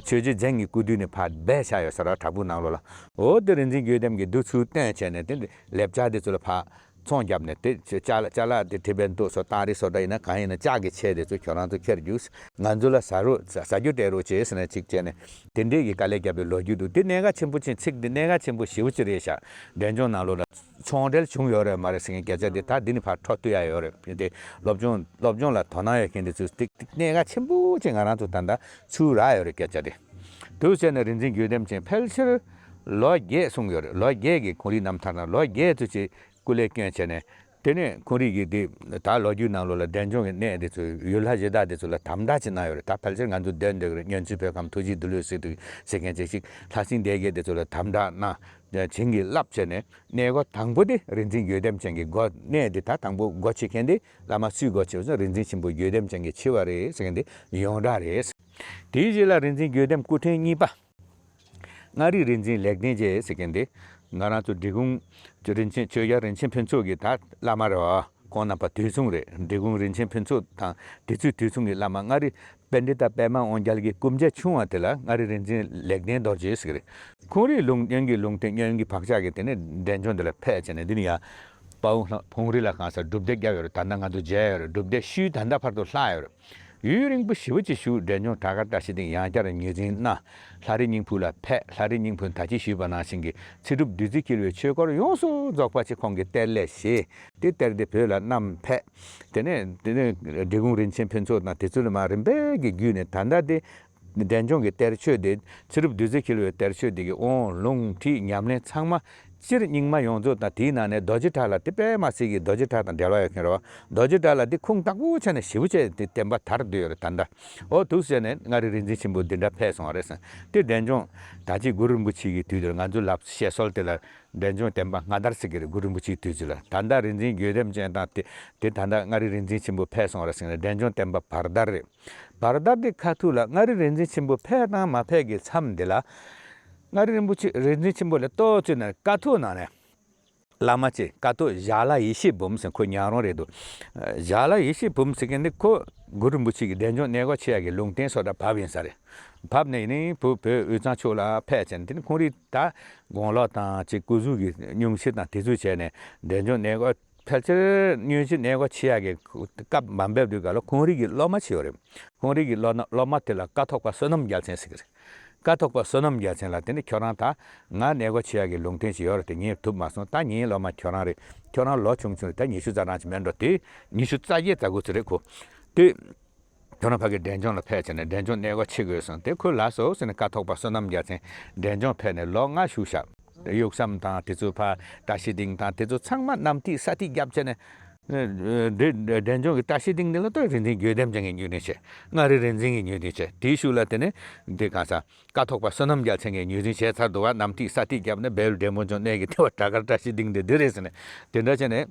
ཆོས་རྗེ་འཛེང་གི་སྐུ་དུས་ནས་ཕར་སྦས་བཞག་ཡོད་ས་ར། བྲག་ཕུག་ནང་ལོགས་ལ། འོ་དེ་རིག་འཛིན་དགེ་ལྡན་གྱིས་འདི་ཚུར་བཏོན་བྱས་ནས་དེ་འདྲ་ལེབ་ཅ་དེ་ཚོ་ལ་ཕར་ཚོང་བརྒྱབ་ནས་དེ་ཅ་ལག་ཅ་ལག་དེ་གྲི་བེན་ཏོ་སོགས་སྟ་རེ་སོགས་འདྲ་ཡིན་ན་གང་ཡིན་ན་ལྕགས་ཀྱི་ཆས་དེ་ཚོ་ཁྱོད་རང་ཚོ་ཁྱེར་རྒྱུགས། ང་ཚོ་ལ་ཟ་རོགས་ཟ་རྒྱུ་སྤྲད་རོགས་བྱེད་ཟེར་ནས་ཅིག་བྱས་ནས་དེ་འདྲའི་གི་དཀའ་ལས་བརྒྱབ་པའི་ལོ་རྒྱུས་འདུག་དེ་གནད་འགག་ཆེན་པོ་ཅིག་ཚིག་འདི་གནད་འགག་ཆེན་པོ་ཞེ་པོ་ཅིག་རེད་ཤག་འབྲས་ལྗོངས་ནང་ལོགས་ལ་ཚོང་འབྲེལ་བྱུང་ཡོད་རེད་མ་རེད་ཟེར་མཁན་སྐད་ཆ་འདི་ད་འདི་ནས་ཕར་འཕྲོ་མཐུད་ཡ་ཡོད་རེད། དེ་སློབ་སྦྱོང་སློབ་སྦྱོང་ལ་དོ་སྣང་ཡོད་མཁན་འདི་ཚོས་དེ་གནད་འགག་ཆེན་པོ་ཅིག་ང་རང་ཚོ་ད་ལྟ་ཚུར་རག་ཡོད་རེད་སྐད་ཆ་འདི། དུ་བྱས་ནས་རིག་འཛིན་དགེ་ལྡན་ཅན་ཕལ་ཆེར་ལོ་བརྒྱད་གསུངས་ཡོད་རེད། ལོ་བརྒྱད་ཀྱི་ཁོང་རིགས་རྣམ་ཐར་ནང་ལོ་བརྒྱད་ཙམ་ཅིག་སྐུ་ལས་བསྐྱོན་བྱས་ནས། དེ་ནས་ཁོང་རིགས་ཀྱིས་དེ་ད་ལོ་རྒྱུས་ནང་ལོགས་ལ་འབྲས་ལྗོངས་ཀྱི་གནས་དེ་ཚོ་ཡུལ་ལྷ་གཞི་བདག་དེ་ཚོ་ལ་དམ་དྲག་ཅིག་གནང་ཡོད་རེད། ད་ཕལ་ཆེར་ང་ཚོ་འདོན་འདོད་ཀྱི་རེད། སྔོན་ཚེ་བོད་ཁམས་ཐུགས་རྗེའི་འདུལ་ལོ་ཟེར་དུས་ཟེར་མཁན་ཅིག་ཅིག་ལྷ་སྲིན་སྡེ་བརྒྱད་དེ་ཚོ་ལ་དམ་དྲག་གནང་བྱིན་གྱིས་བརླབས་བྱས་ནས་གནས་སྒོ་དང་པོ་དེ་རིག་འཛིན་དགེ་ལྡན་ཅན་གྱི་སྒོ་གནས་དེ་ད་དང་པོ་སྒོ་ཕྱེ་མཁན་དེ་བླ་མ་སུའི་སྒོ་ཕྱེ་བ་ཟེར་ན་རིག་འཛིན་ཆེན་པོ་དགེ་ལྡན་ཅན་གྱིས་ཕྱེ་བ་རེད་ཟེར་མཁན་དེ་ཡོངས་གྲགས་རེད། དེའི་རྗེས་ལ་རིག་འཛིན་དགེ་ལྡན་སྐུ་ཕྲེང་གཉིས་པ། མངའ་རིས་རིག་འཛིན་ལེགས་ལྡན་རྒྱལ་ཟེར་མཁན་དེ། ང་རང་ཚོ་འབྲི་གུང་རིན་ཆེན་ཆོས་རྒྱལ་རིན་ཆེན་ཕུན་ཚོགས་ཀྱི་ད་བླ་མ་རེད་བ། ཁོང་རྣམ་པ་དུས་མཚུངས་རེད། འབྲི་གུང་རིན་ཆེན་ཕུན་ཚོགས་དང་དེ་ཚོའི་དུས་མཚུངས་ཀྱི་བླ་མ་མངའ་རིས་པཎྜི་ཏ་པདྨ་དབང་རྒྱལ་གྱི་སྐུ་མཇལ་བྱུང་བ་དེ་ལ་མངའ་རིས་རིག་འཛིན་ལེགས་ལྡན་རྡོ་རྗེ་ཟེར་གི་རེད། ཁོང་རིགས་ལུང་སྔོན་གྱི་ལུང་བསྟན་སྔོན་གྱི་བག་ཆགས་ཀྱིས་དེ་ནས་འབྲས་ལྗོངས་འདི་ལ་ཕེབས་བྱས་ནས་འདི་ནས་ཡར་དཔའ་བོ་ལྷ་ཕུང་རི་ལ་གང་སར་སྒྲུབ་སྡེ་བརྒྱབ་ཡོད་རེད། ད་ལྟ་ང་ཚོ་མཇལ་ཡོད་རེད། སྒྲུབ་སྡེ་ཤུལ་ད་ལྟ་བར་དུ་ལྷག་ཡོད་རེད། ཡུན་རིང་པོ་ཞེ་པོ་ཅིག་བཞུགས། འབྲས་ལྗོངས་བྲག་དཀར་བཀྲ་ཤིས་སྡིངས་ཡང་བསྐྱར་ངོས་འཛིན་གནང་། ལྷ་རི་སྙིང་ཕུག་ལ་ཕེབས། ལྷ་རི་སྙིང་ཕུག་ད་ཅི་ཞུས་པ་ནང་བཞིན་གྱི་ཚེ་སྒྲུབ་བདུད་རྩི་འཁྱིལ་བའི་ཆོས་སྐོར་ཡོངས་སུ་རྫོགས་པ་ཅིག་ཁོང་གིས་གཏེར་ལས་བཞེས་ཏེ་གཏེར་དེ་བོད་ལ་བསྣམས་ཕེབས། དེ་ནས་དེ་ནས་འབྲི་གུང་རིན་ཆེན་ཕུན་ཚོགས་དང་དེ་ཚོ་ལ་མར་རིམ་པས་ཀྱི་བརྒྱུད་ནས་ད་ལྟ་དེ་འབྲས་ལྗོངས་ཀྱི་གཏེར་ཆོས་དེ་ཚེ་སྒྲུབ་བདུད་རྩི་འཁྱིལ་བའི་གཏེར་ཆོས་དེ་གི་དབང་ལུང་ཁྲིད་ཉམས་ལེན་ཚང་མ། སྤྱིར་རྙིང་མ་ཡོངས་རྫོགས་དང་དེའི་ནང་ནས་རྡོ་རྗེ་བྲག་ལ་དེ་དཔེ་མ་སྲིད་ཀྱི་རྡོ་རྗེ་བྲག་དང་འབྲེལ་བ་ཡོད་མཁན་རེད་བ། རྡོ་རྗེ་བྲག་ལ་དེ་ཁུངས་དག་པོ་ཆགས་ནས་ཞེ་པོ་ཅིག་དེ་བསྟན་པ་དར་བསྡད་ཡོད་རེད་ད་ལྟ། ཨོ་འདུག་ཟེར་ནས་མངའ་རིས་རིག་འཛིན་ཆེན་པོ་འདི་འདྲ་ཕེབས་སོང་བ་རེད་ཟེར། དེ་འབྲས་ལྗོངས་ད་ཅི་གུ་རུ་རིན་པོ་ཆེ་གི་དུས་དེར་ང་ཚོ་ལབ་བཤད་སྲོལ་དེ་ལ་འབྲས་ལྗོངས་བསྟན་པ་སྔ་དར་ཟེར་གི་རེད། གུ་རུ་རིན་པོ་ཆེའི་དུས་ཚོད་ལ། ད་ལྟ་རིག་འཛིན་དགེ་ལྡན་ཅན་དང་དེ་དེ་ད་ལྟ་མངའ་རིས་རིག་འཛིན་ཆེན་པོ་ཕེབས་སོང་བ་རེད་ཟེར་ནས་འབྲས་ལྗོངས་བསྟན་པ་བར་དར་རེད། བར་དར་དེ་ཁ་ཐུག་ལ་མངའ་རིས་རིག་འཛིན་ཆེན་པོ་ཕེབས་དང་མ་ཕེབས་ཀྱི་མཚམས་འདི་ལ། མངའ་རིས་རིན་པོ་ཆེ་རིག་འཛིན་ཆེན་པོ་ལས་ཏོག་ཙམ་ནས་ཀཿཐོག་ནང་ནས་བླ་མ་ཅིག་ཀཿཐོག་ཞྭ་ལ་ཡེ་ཤེས་འབུམ་ཟེར་ཁོ་ཉག་རོང་རེད་འདུག་ཞྭ་ལ་ཡེ་ཤེས་འབུམ་ཟེར་མཁན་ནི་ཁོ་གུ་རུ་རིན་པོ་ཆེ་གིས་འབྲས་ལྗོངས་གནས་སྒོ་ཕྱེ་ཡག་གི་ལུང་བསྟན་སོགས་འདྲ་བབས་ཡིན་ས་རེད། བབས་ནས་ནི་བུ་བོད་དབུས་གཙང་ཕྱོགས་ལ་ཕེབས་བྱས་ནས་དེ་ནི་ཁོང་རིགས་ད་དགུང་ལོ་དང་ཅིག་སྐུ་གཟུགས་ཀྱི་སྙུང་གཞི་དང་དེ་ཚོ་བྱས་ནས་འབྲས་ལྗོངས་གནས་སྒོ་ཕལ་ཆེར་སྙུང་གཞི་གནས་སྒོ་ཕྱེ་ཡག་གི་སྐབས་མ་འབབ་དུས་སྐབས་ལ་ཁོང་རིགས་ཀྱི་སློབ་མ་ཅིག་ཡོད་རེད། ཁོང་རིགས་ཀྱི་སློབ་ན་སློབ་མ་དེ་ལ་ཀཿཐོག་པ་བསོད་ནམས་རྒྱལ་མཚན་ཟེར་གི་རེད། ཀཿཐོག་པ་བསོད་ནམས་རྒྱལ་མཚན་ལ་དེ་ནི་ཁྱོད་རང་ད་ང་གནས་སྒོ་ཕྱེ་ཡག་གི་ལུང་བསྟན་ཅིག་ཡོད་རེད་དེ་ངས་ཐུབ་མ་སོང་། ད་ངའི་སློབ་མ་ཁྱོད་རང་རེད། ཁྱོད་རང་ལོ་ཆུང་ཆུང་རེད། ད་ཉི་ཤུ་རྩ་གྲངས་ཅིག་མིན་འགྲོ་དེ། ཉི་ཤུ་རྩ་བརྒྱད་རྩ་དགུ་ཙམ་རེད་ཁོ། དེ། ཁྱོད་རང་ཕ་གི་འབྲས་ལྗོངས་ལ་ཕེབས་བྱས་ནས་འབྲས་ལྗོངས་གནས་སྒོ་ཕྱེ་དགོས་སོང་དེ་ཁོས་ལགས་སོ་ཟེར་ནས་ཀཿཐོག་པ་བསོད་ནམས་རྒྱལ་མཚན་འབྲས་ལྗོངས་ཕེབས་ནས་ལོ་ལྔ་བཞུགས་ཤག་གཡུགས་ཟམ་དང་དེ་ཚོ་ཕར་བཀྲ་ཤིས་སྡིངས་དང་དེ་ཚོ་ཚང་མ་གནམ་ཐིག་ས་ཐིག་བརྒྱབ་བྱས་ནས། འབྲས་འབྲས་ལྗོངས་ཀྱི་བཀྲ་ཤིས་སྡིངས་འདི་ལ་ལྟོས་རིག་འཛིན་དགེ་ལྡན་ཅན་གྱིས་ངོས་འཛིན་བྱས། མངའ་རིས་རིག་འཛིན་གྱིས་ངོས་འཛིན་བྱས། དེའི་ཤུལ་ལ་དེ་ནས་འདི་གང་ཟག་ཀཿཐོག་པ་བསོད་ནམས་རྒྱལ་མཚན་གྱིས་ངོས་འཛིན་བྱས་ཚར་འདུག་བ། གནམ་ཐིག་ས་ཐིག་བརྒྱབ་ནས་བལ་འབྲས་སྤུངས་ལྗོངས་གནས་ཀྱི་ལྟེ་བ་བྲག་དཀར་བཀྲ་ཤིས་སྡིངས་འདི་འདི་རེད་ཟེར་ནས་དེ་འདྲ་བྱས་ནས་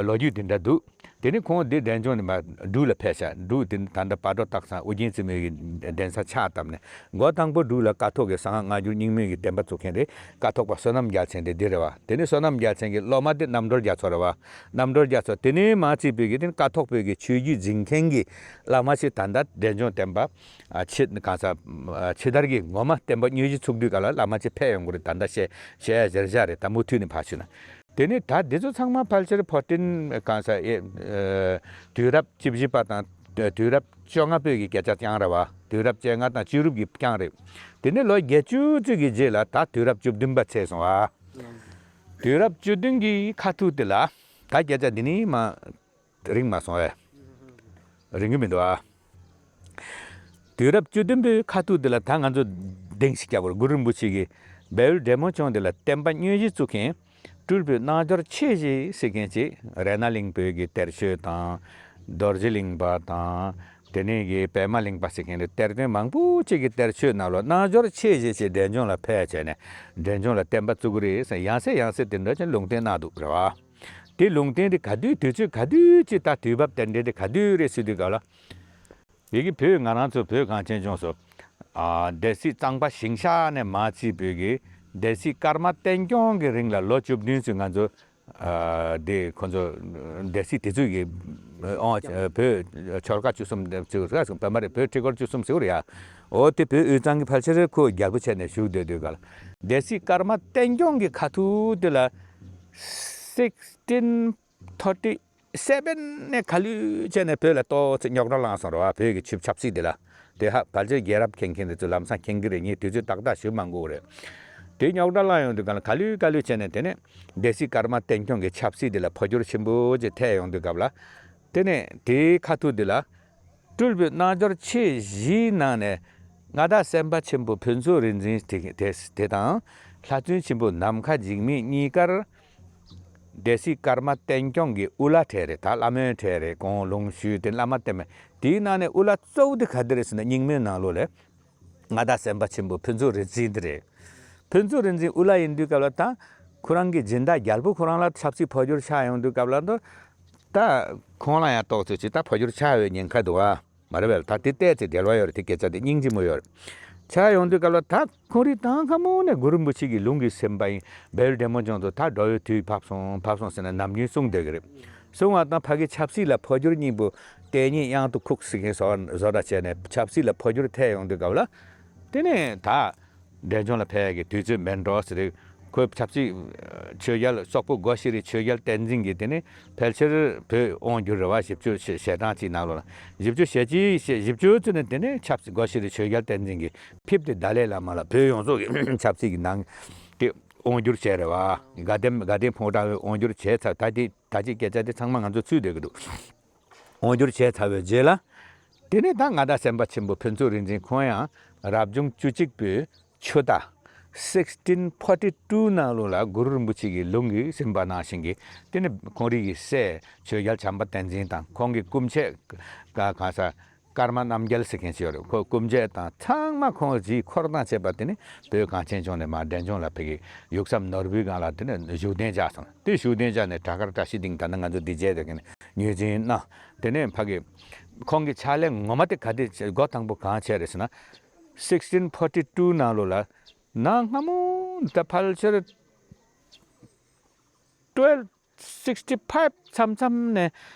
ལོ་རྒྱུས་དེ་འདྲ་འདུག་དེ་ནས་ཁོང་འདི་འབྲས་ལྗོངས་ནས་མར་འབྲུག་ལ་ཕེབས་ཤག་འབྲུག་དེ་ནི་ད་ལྟ་སྤ་རོ་སྟག་ཚང་ཨོ་རྒྱན་བཙུན་མོའི་གདན་ས་ཕྱག་བཏབ་ནས་འགོ་དང་པོ་འབྲུག་ལ་ཀཿཐོག་གི་གསང་སྔགས་སྔ་འགྱུར་རྙིང་མའི་གི་བསྟན་པ་བཙུགས་མཁན་རེད། ཀཿཐོག་པ་བསོད་ནམས་རྒྱལ་མཚན་དེ་འདི་རེད་བ། དེ་ནས་བསོད་ནམས་རྒྱལ་མཚན་གྱི་སློབ་མ་དེ་རྣམ་གྲོལ་རྒྱ་མཚོ་རེད་བ། རྣམ་གྲོལ་རྒྱ་མཚོ་དེ་ནས་མར་བརྩིས་པའི་གི་དེ་ནི་ཀཿཐོག་པའི་གི་ཆོས་བརྒྱུད་འཛིན་མཁན་གྱི་བླ་མ་ཞིག་ད་ལྟ་འབྲས་ལྗོངས་བསྟན་པ་ཕྱི་གང་ཟག་ཕྱི་དར་གྱི་ངོ་མ་བསྟན་པ་དངོས་གཞི་ཚུགས་དུས་ག་ལ་བླ་མ་ཅིག་ཕེབས་ཡོང་གི་རེད། ད་ལྟ་བཤད་བཤད་ཡ་ཟེར་བཞག་རེད། ད་མུ་མཐུད་ནས་ཕར་ཞུས་ན། དེ་ནས་ད་འདི་ཚོ་ཚང་མ་ཕལ་ཆེར་ཕོ་བྲང་གང་ཟག་ཨེ། དུས་རབས་བཅུ་བཞི་པ་དང་དུས་རབས་བཅོ་ལྔ་པོའི་གི་སྐད་ཆ་རྐྱང་རེད་བ། དུས་རབས་བཅོ་ལྔ་དང་བཅུ་དྲུག་གི་རྐྱང་རེད། དེ་ནས་ལོ་བརྒྱད་ཅུ་ཙམ་གྱི་རྗེས་ལ་ད་དུས་རབས་བཅུ་བདུན་པ་ཚེས་སོང་བ། དུས་རབས་བཅུ་བདུན་གྱི་ཁ་ཐུག་དེ་ལ་ད་སྐད་ཆ་འདི་ནི་མ། རིང་མ་སོང་བས། རིང་གི་མི་འདུག་ཨ། དུས་རབས་བཅུ་བདུན་པའི་ཁ་ཐུག་འདི་ལ་ད་ང་ཚོ་གདེང་ཞིག་རྒྱག་དགོས་རེད། གུ་རུ་རིན་པོ་ཆེ་གིས་བལ་ཡུལ་འབྲས་མོ་ལྗོངས་འདི་ལ་བསྟན་པ་དངོས་གཞི་བཙུགས་མཁན་སྤྲུལ་པའི་རྣལ་འབྱོར་ཆེ་བཞི་ཟེར་མཁན་ཅིག་རཏྣ་གླིང་པོའི་གི་གཏེར་ཆོས་དང་། རྡོ་རྗེ་གླིང་པ་དང་། དེ་ནས་གི་པདྨ་གླིང་པ་ཟེར་མཁན་དེ་གཏེར་སྟོན་མང་པོ་ཅིག་གི་གཏེར་ཆོས་ནང་ལོགས་རྣལ་འབྱོར་ཆེ་བཞི་ཅིག་འབྲས་ལྗོངས་ལ་ཕེབས་བྱས་ནས་འབྲས་ལྗོངས་ལ་བསྟན་པ་བཙུགས་ཀྱི་རེད་ཟེར་ཡང་སེ་ཡང་སེ་དེ་འདྲ་ཅིག་ལུང་བསྟན་གནང་འདུག་རེད་བ། དེ་ལུང་བསྟན་དེ་ག་དུས་དུས་ཚོད་ག་དུས་ཅིག་ད་དུས་བབ་དེ་འདྲ་དེ་ག་དུས་རེད་ཟེར་དུས་ག་ལ། དེ་གི་བོད་ང་རང་ཚོ་བོད་གངས་ཅན་ལྗོངས་སུ། ཨ། སྡེ་སྲིད་གཙང་པ་ཞིང་གཤེགས་ནས་མར་བརྩིས་བོད་ཀྱི་སྡེ་སྲིད་ཀརྨ་བསྟན་སྐྱོང་གི་རིང་ལ་ལོ་བཅུ་བདུན་ཙམ་ང་ཚོ། ཨ། དེ་ཁོ་ཚོ་སྡེ་སྲིད་དེ་ཚོས་ཀྱི། ཨོ། བོད་ཆོལ་ཁ་བཅུ་གསུམ་ཚོ་ཟེར་བ་མ་རེད། བོད་ཁྲི་སྐོར་བཅུ་གསུམ་ཟེར་བ་རེད་ཡ། འོ་དེ་བོད་དབུས་གཙང་གི་ཕལ་ཆེར་ཁོ་རྒྱལ་པོ་བྱས་ནས་བཞུགས་སྡོད་དུས་ག་ལ། སྡེ་སྲིད་ཀརྨ་བསྟན་སྐྱོང་གི་ཁ་ཐུག་དེ་ལ། sixteen thirty seven ནས་ག་ལུས་བྱས་ནས་བོད་ལ་ཏོག་ཙམ་རྙོག་དྲ་བསླངས་སོང་རེད་བ། བོད་ཀྱི་ཆབ་ཆབ་སྲིད་འདི་ལ། དེ་ཧ་ཕལ་ཆེར་རྒྱལ་རབས་མཁྱེན་མཁན་དེ་ཚོས་ལམ་སང་མཁྱེན་གྱི་རེད། ངས་དུས་ཚོད་ཏག་ཏག་ཞུ་མ་དགོས་རེད། དེ་རྙོག་དྲ་བསླངས་ཡོང་དུས་ག་ལ་ག་ལུས་ག་ལུས་བྱས་ནས་དེ་ནས་སྡེ་སྲིད་ཀརྨ་བསྟན་སྐྱོང་གི་ཆབ་སྲིད་འདི་ལ་འཕོ་འགྱུར་ཆེན་པོ་ཅིག་ཐེབས་ཡོང་དུས་སྐབས་ལ། དེ་ནས་དེའི་ཁ་ཐུག་འདི་ལ། སྤྲུལ་པའི་རྣལ་འབྱོར་ཆེ་བཞིའི་ནང་ནས་མངའ་བདག་སེམས་དཔའ་ཆེན་པོ་ཕུན་ཚོགས་རིག་འཛིན་དེ་དེ་དེ་དང་། ལྷ་བཙུན་ཆེན་པོ་ནམ་མཁའ་འཇིགས་མེད་གཉིས་ཀར། སྡེ་སྲིད་ཀརྨ་བསྟན་སྐྱོང་གི་དབུ་བླ་གྲས་རེད། ད་བླ་མའི་གྲས་རེད། ཁོང་ལུང་ཞུས་ཏེ་བླ་མ་བསྟེན་པ། དེའི་ནང་ནས་དབུ་བླ་གཙོ་བོ་དེ་ག་དེ་རེད་ཟེར་ན་རྙིང་མའི་ནང་ལོགས་ལ་མངའ་བདག་སེམས་དཔའ་ཆེན་པོ་ཕུན་ཚོགས་རིག་འཛིན་དེ་རེད། ཕུན་ཚོགས་རིག་འཛིན་དབུ་བླ་ཡིན་དུས་སྐབས་ལ་ད་ཁོ་རང་གི་སྦྱིན་བདག་རྒྱལ་པོ་ཁོ་རང་ལ་ཆབ་སྲིད་འཕོ་འགྱུར་ཆགས་ཡོང་དུས་སྐབས་ལ་ད་ད་ཁོང་ལ་ཡང་ཏོག་ཙམ་ཅིག་ད་འཕོ་འགྱུར་ཆགས་ཡོད་ཉེན་ཁ་འདུག་ཨ། མ་རེད་པས། ད་དེ་ཏོག་ཙམ་འབྲེལ་བ་ཡོད་རེད། དེ་སྐད་ཆ་དེ་སྙིང་རྗེ་མོ་ཡོད་རེད། ཆགས་ཡོང་དུས་སྐབས་ལ་ད་ཁོང་རིགས་ད་སྔ་མོ་ནས་གུ་རུ་རིན་པོ་ཆེ་གི་ལུང་གིས་ཟིན་པ་ཡིན། བལ་ཡུལ་འབྲས་མོ་ལྗོངས་སུ་ད་འགྲོ་བའི་དུས་བབས་སོང་བབས་སོང་ཟེར་ནས་ནམ་རྒྱུན་གསུངས་བསྡད་ཀྱི་རེད། གསུངས་པ་དང་ཕ་གི་ཆབ་སྲིད་ལ་འཕོ་འགྱུར་སྙིང་པོ་ལྟས་ངན་གཡང་དུ་ཁུག་ཟེར་མཁན་བཟོ་བཟོ་འདྲ་བྱས་ནས་ཆབ་སྲིད་ལ་འཕོ་འགྱུར་ཐེབས་ཡོང་དུས་སྐབས་ལ། དེ་ནས་ད། འབྲས་ལྗོངས་ལ་ཕེབས་ཡག་གི་དུས་ཚོད་མིན་འགྲོ་ཟེར་ཏེ། ཁོའི་ཆབ་སྲིད་ཆོས་རྒྱལ་སོག་པོ་སྒོ་ཤྲི་རི་ཆོས་རྒྱལ་བསྟན་འཛིན་གྱིས་དེ་ནས་ཕལ་ཆེར་བོད་དབང་བསྒྱུར་རེད་བ། བཞི་བཅུ་ཞེ་ཞེ་གྲངས་ཅིག་ནང་ལོགས་ལ། བཞི་བཅུ་ཞེ་གཅིག་ཞེ་བཞི་བཅུ་ཙམ་ནས་དེ་ནས་ཆབ་སྲིད་སྒོ་ཤྲི་རི་ཆོས་རྒྱལ་བསྟན་འཛིན་གྱིས་ཕེབས་ཏེ་ཏཱ་ལའི་བླ་མ་ལ་བོད་ཡོངས་རྫོགས་ཀྱི་ཆབ་སྲིད་ཀྱི་ནང་དེ་དབང་བསྒྱུར་བྱས་རེད་བ། དགའ་ལྡན་དགའ་ལྡན་ཕོ་བྲང་བའི་དབང་བསྒྱུར་བྱས་ཚར། ད་དེ་ད་ཅིག་སྐད་ཆ་དེ་ཚང་མ་ང་ཚོ་ཚུད་བསྡད་ཀྱི་འདུག་དབང་བསྒྱུར་བྱས་ཚར་བའི་རྗེས་ལ། དེ་ནས་ད་མངའ་བདག་སེམས་དཔའ་ཆེན་པོ་ཕུན་ཚོགས་རིག་འཛིན་ཁོང་ཡང་རབ་བྱུང་བཅུ་གཅིག་པའི་ཆུ་ཟླ་sixteen forty two ནང་ལོགས་ལ་གུ་རུ་རིན་པོ་ཆེ་གི་ལུང་གིས་ཟིན་པ་ནང་བཞིན་གྱི། དེ་ནས་ཁོང་རིགས་ཀྱི་སྲས་ཆོས་རྒྱལ་བྱམས་པ་བསྟན་འཛིན་དང་། ཁོང་གི་སྐུ་མཆེད་ག་གང་ཟག་ཀརྨ་རྣམ་རྒྱལ་ཟེར་མཁན་ཞིག་ཡོད་རེད། ཁོ་སྐུ་མཆེད་དང་ཚང་མ་ཁོང་རྗེས་འཁོར་དང་བཅས་པ་དེ་ནས་བོད་གངས་ཅན་ལྗོངས་ནས་མར་འབྲས་ལྗོངས་ལ་ཕ་གི་ཡུགས་ས་ནོར་བུའི་སྒང་ལ་དེ་ནས་བཞུགས་གདན་འཇགས་སོང་། དེ་བཞུགས་གདན་འཇགས་ནས་གྲྭ་དཀར་བཀྲ་ཤིས་སྡིངས་ད་ནི་ང་ཚོ་འདི་མཇལ་བསྡད་མཁན་ངོས་འཛིན་གནང་། དེ་ནས་ཕ་གི་ཁོང་གི་ཕྱག་ལས་ངོ་མ་དེ་ག་དེ་བྱས། འགོ་དང་པོ་གང་བྱས་རེད་ཟེར་ན། sixteen forty two ནང་ལོགས་ལ་ན་སྔ་མོ་ད་ཕལ་ཆེར་twelve sixty five མཚམས་མཚམས་ནས་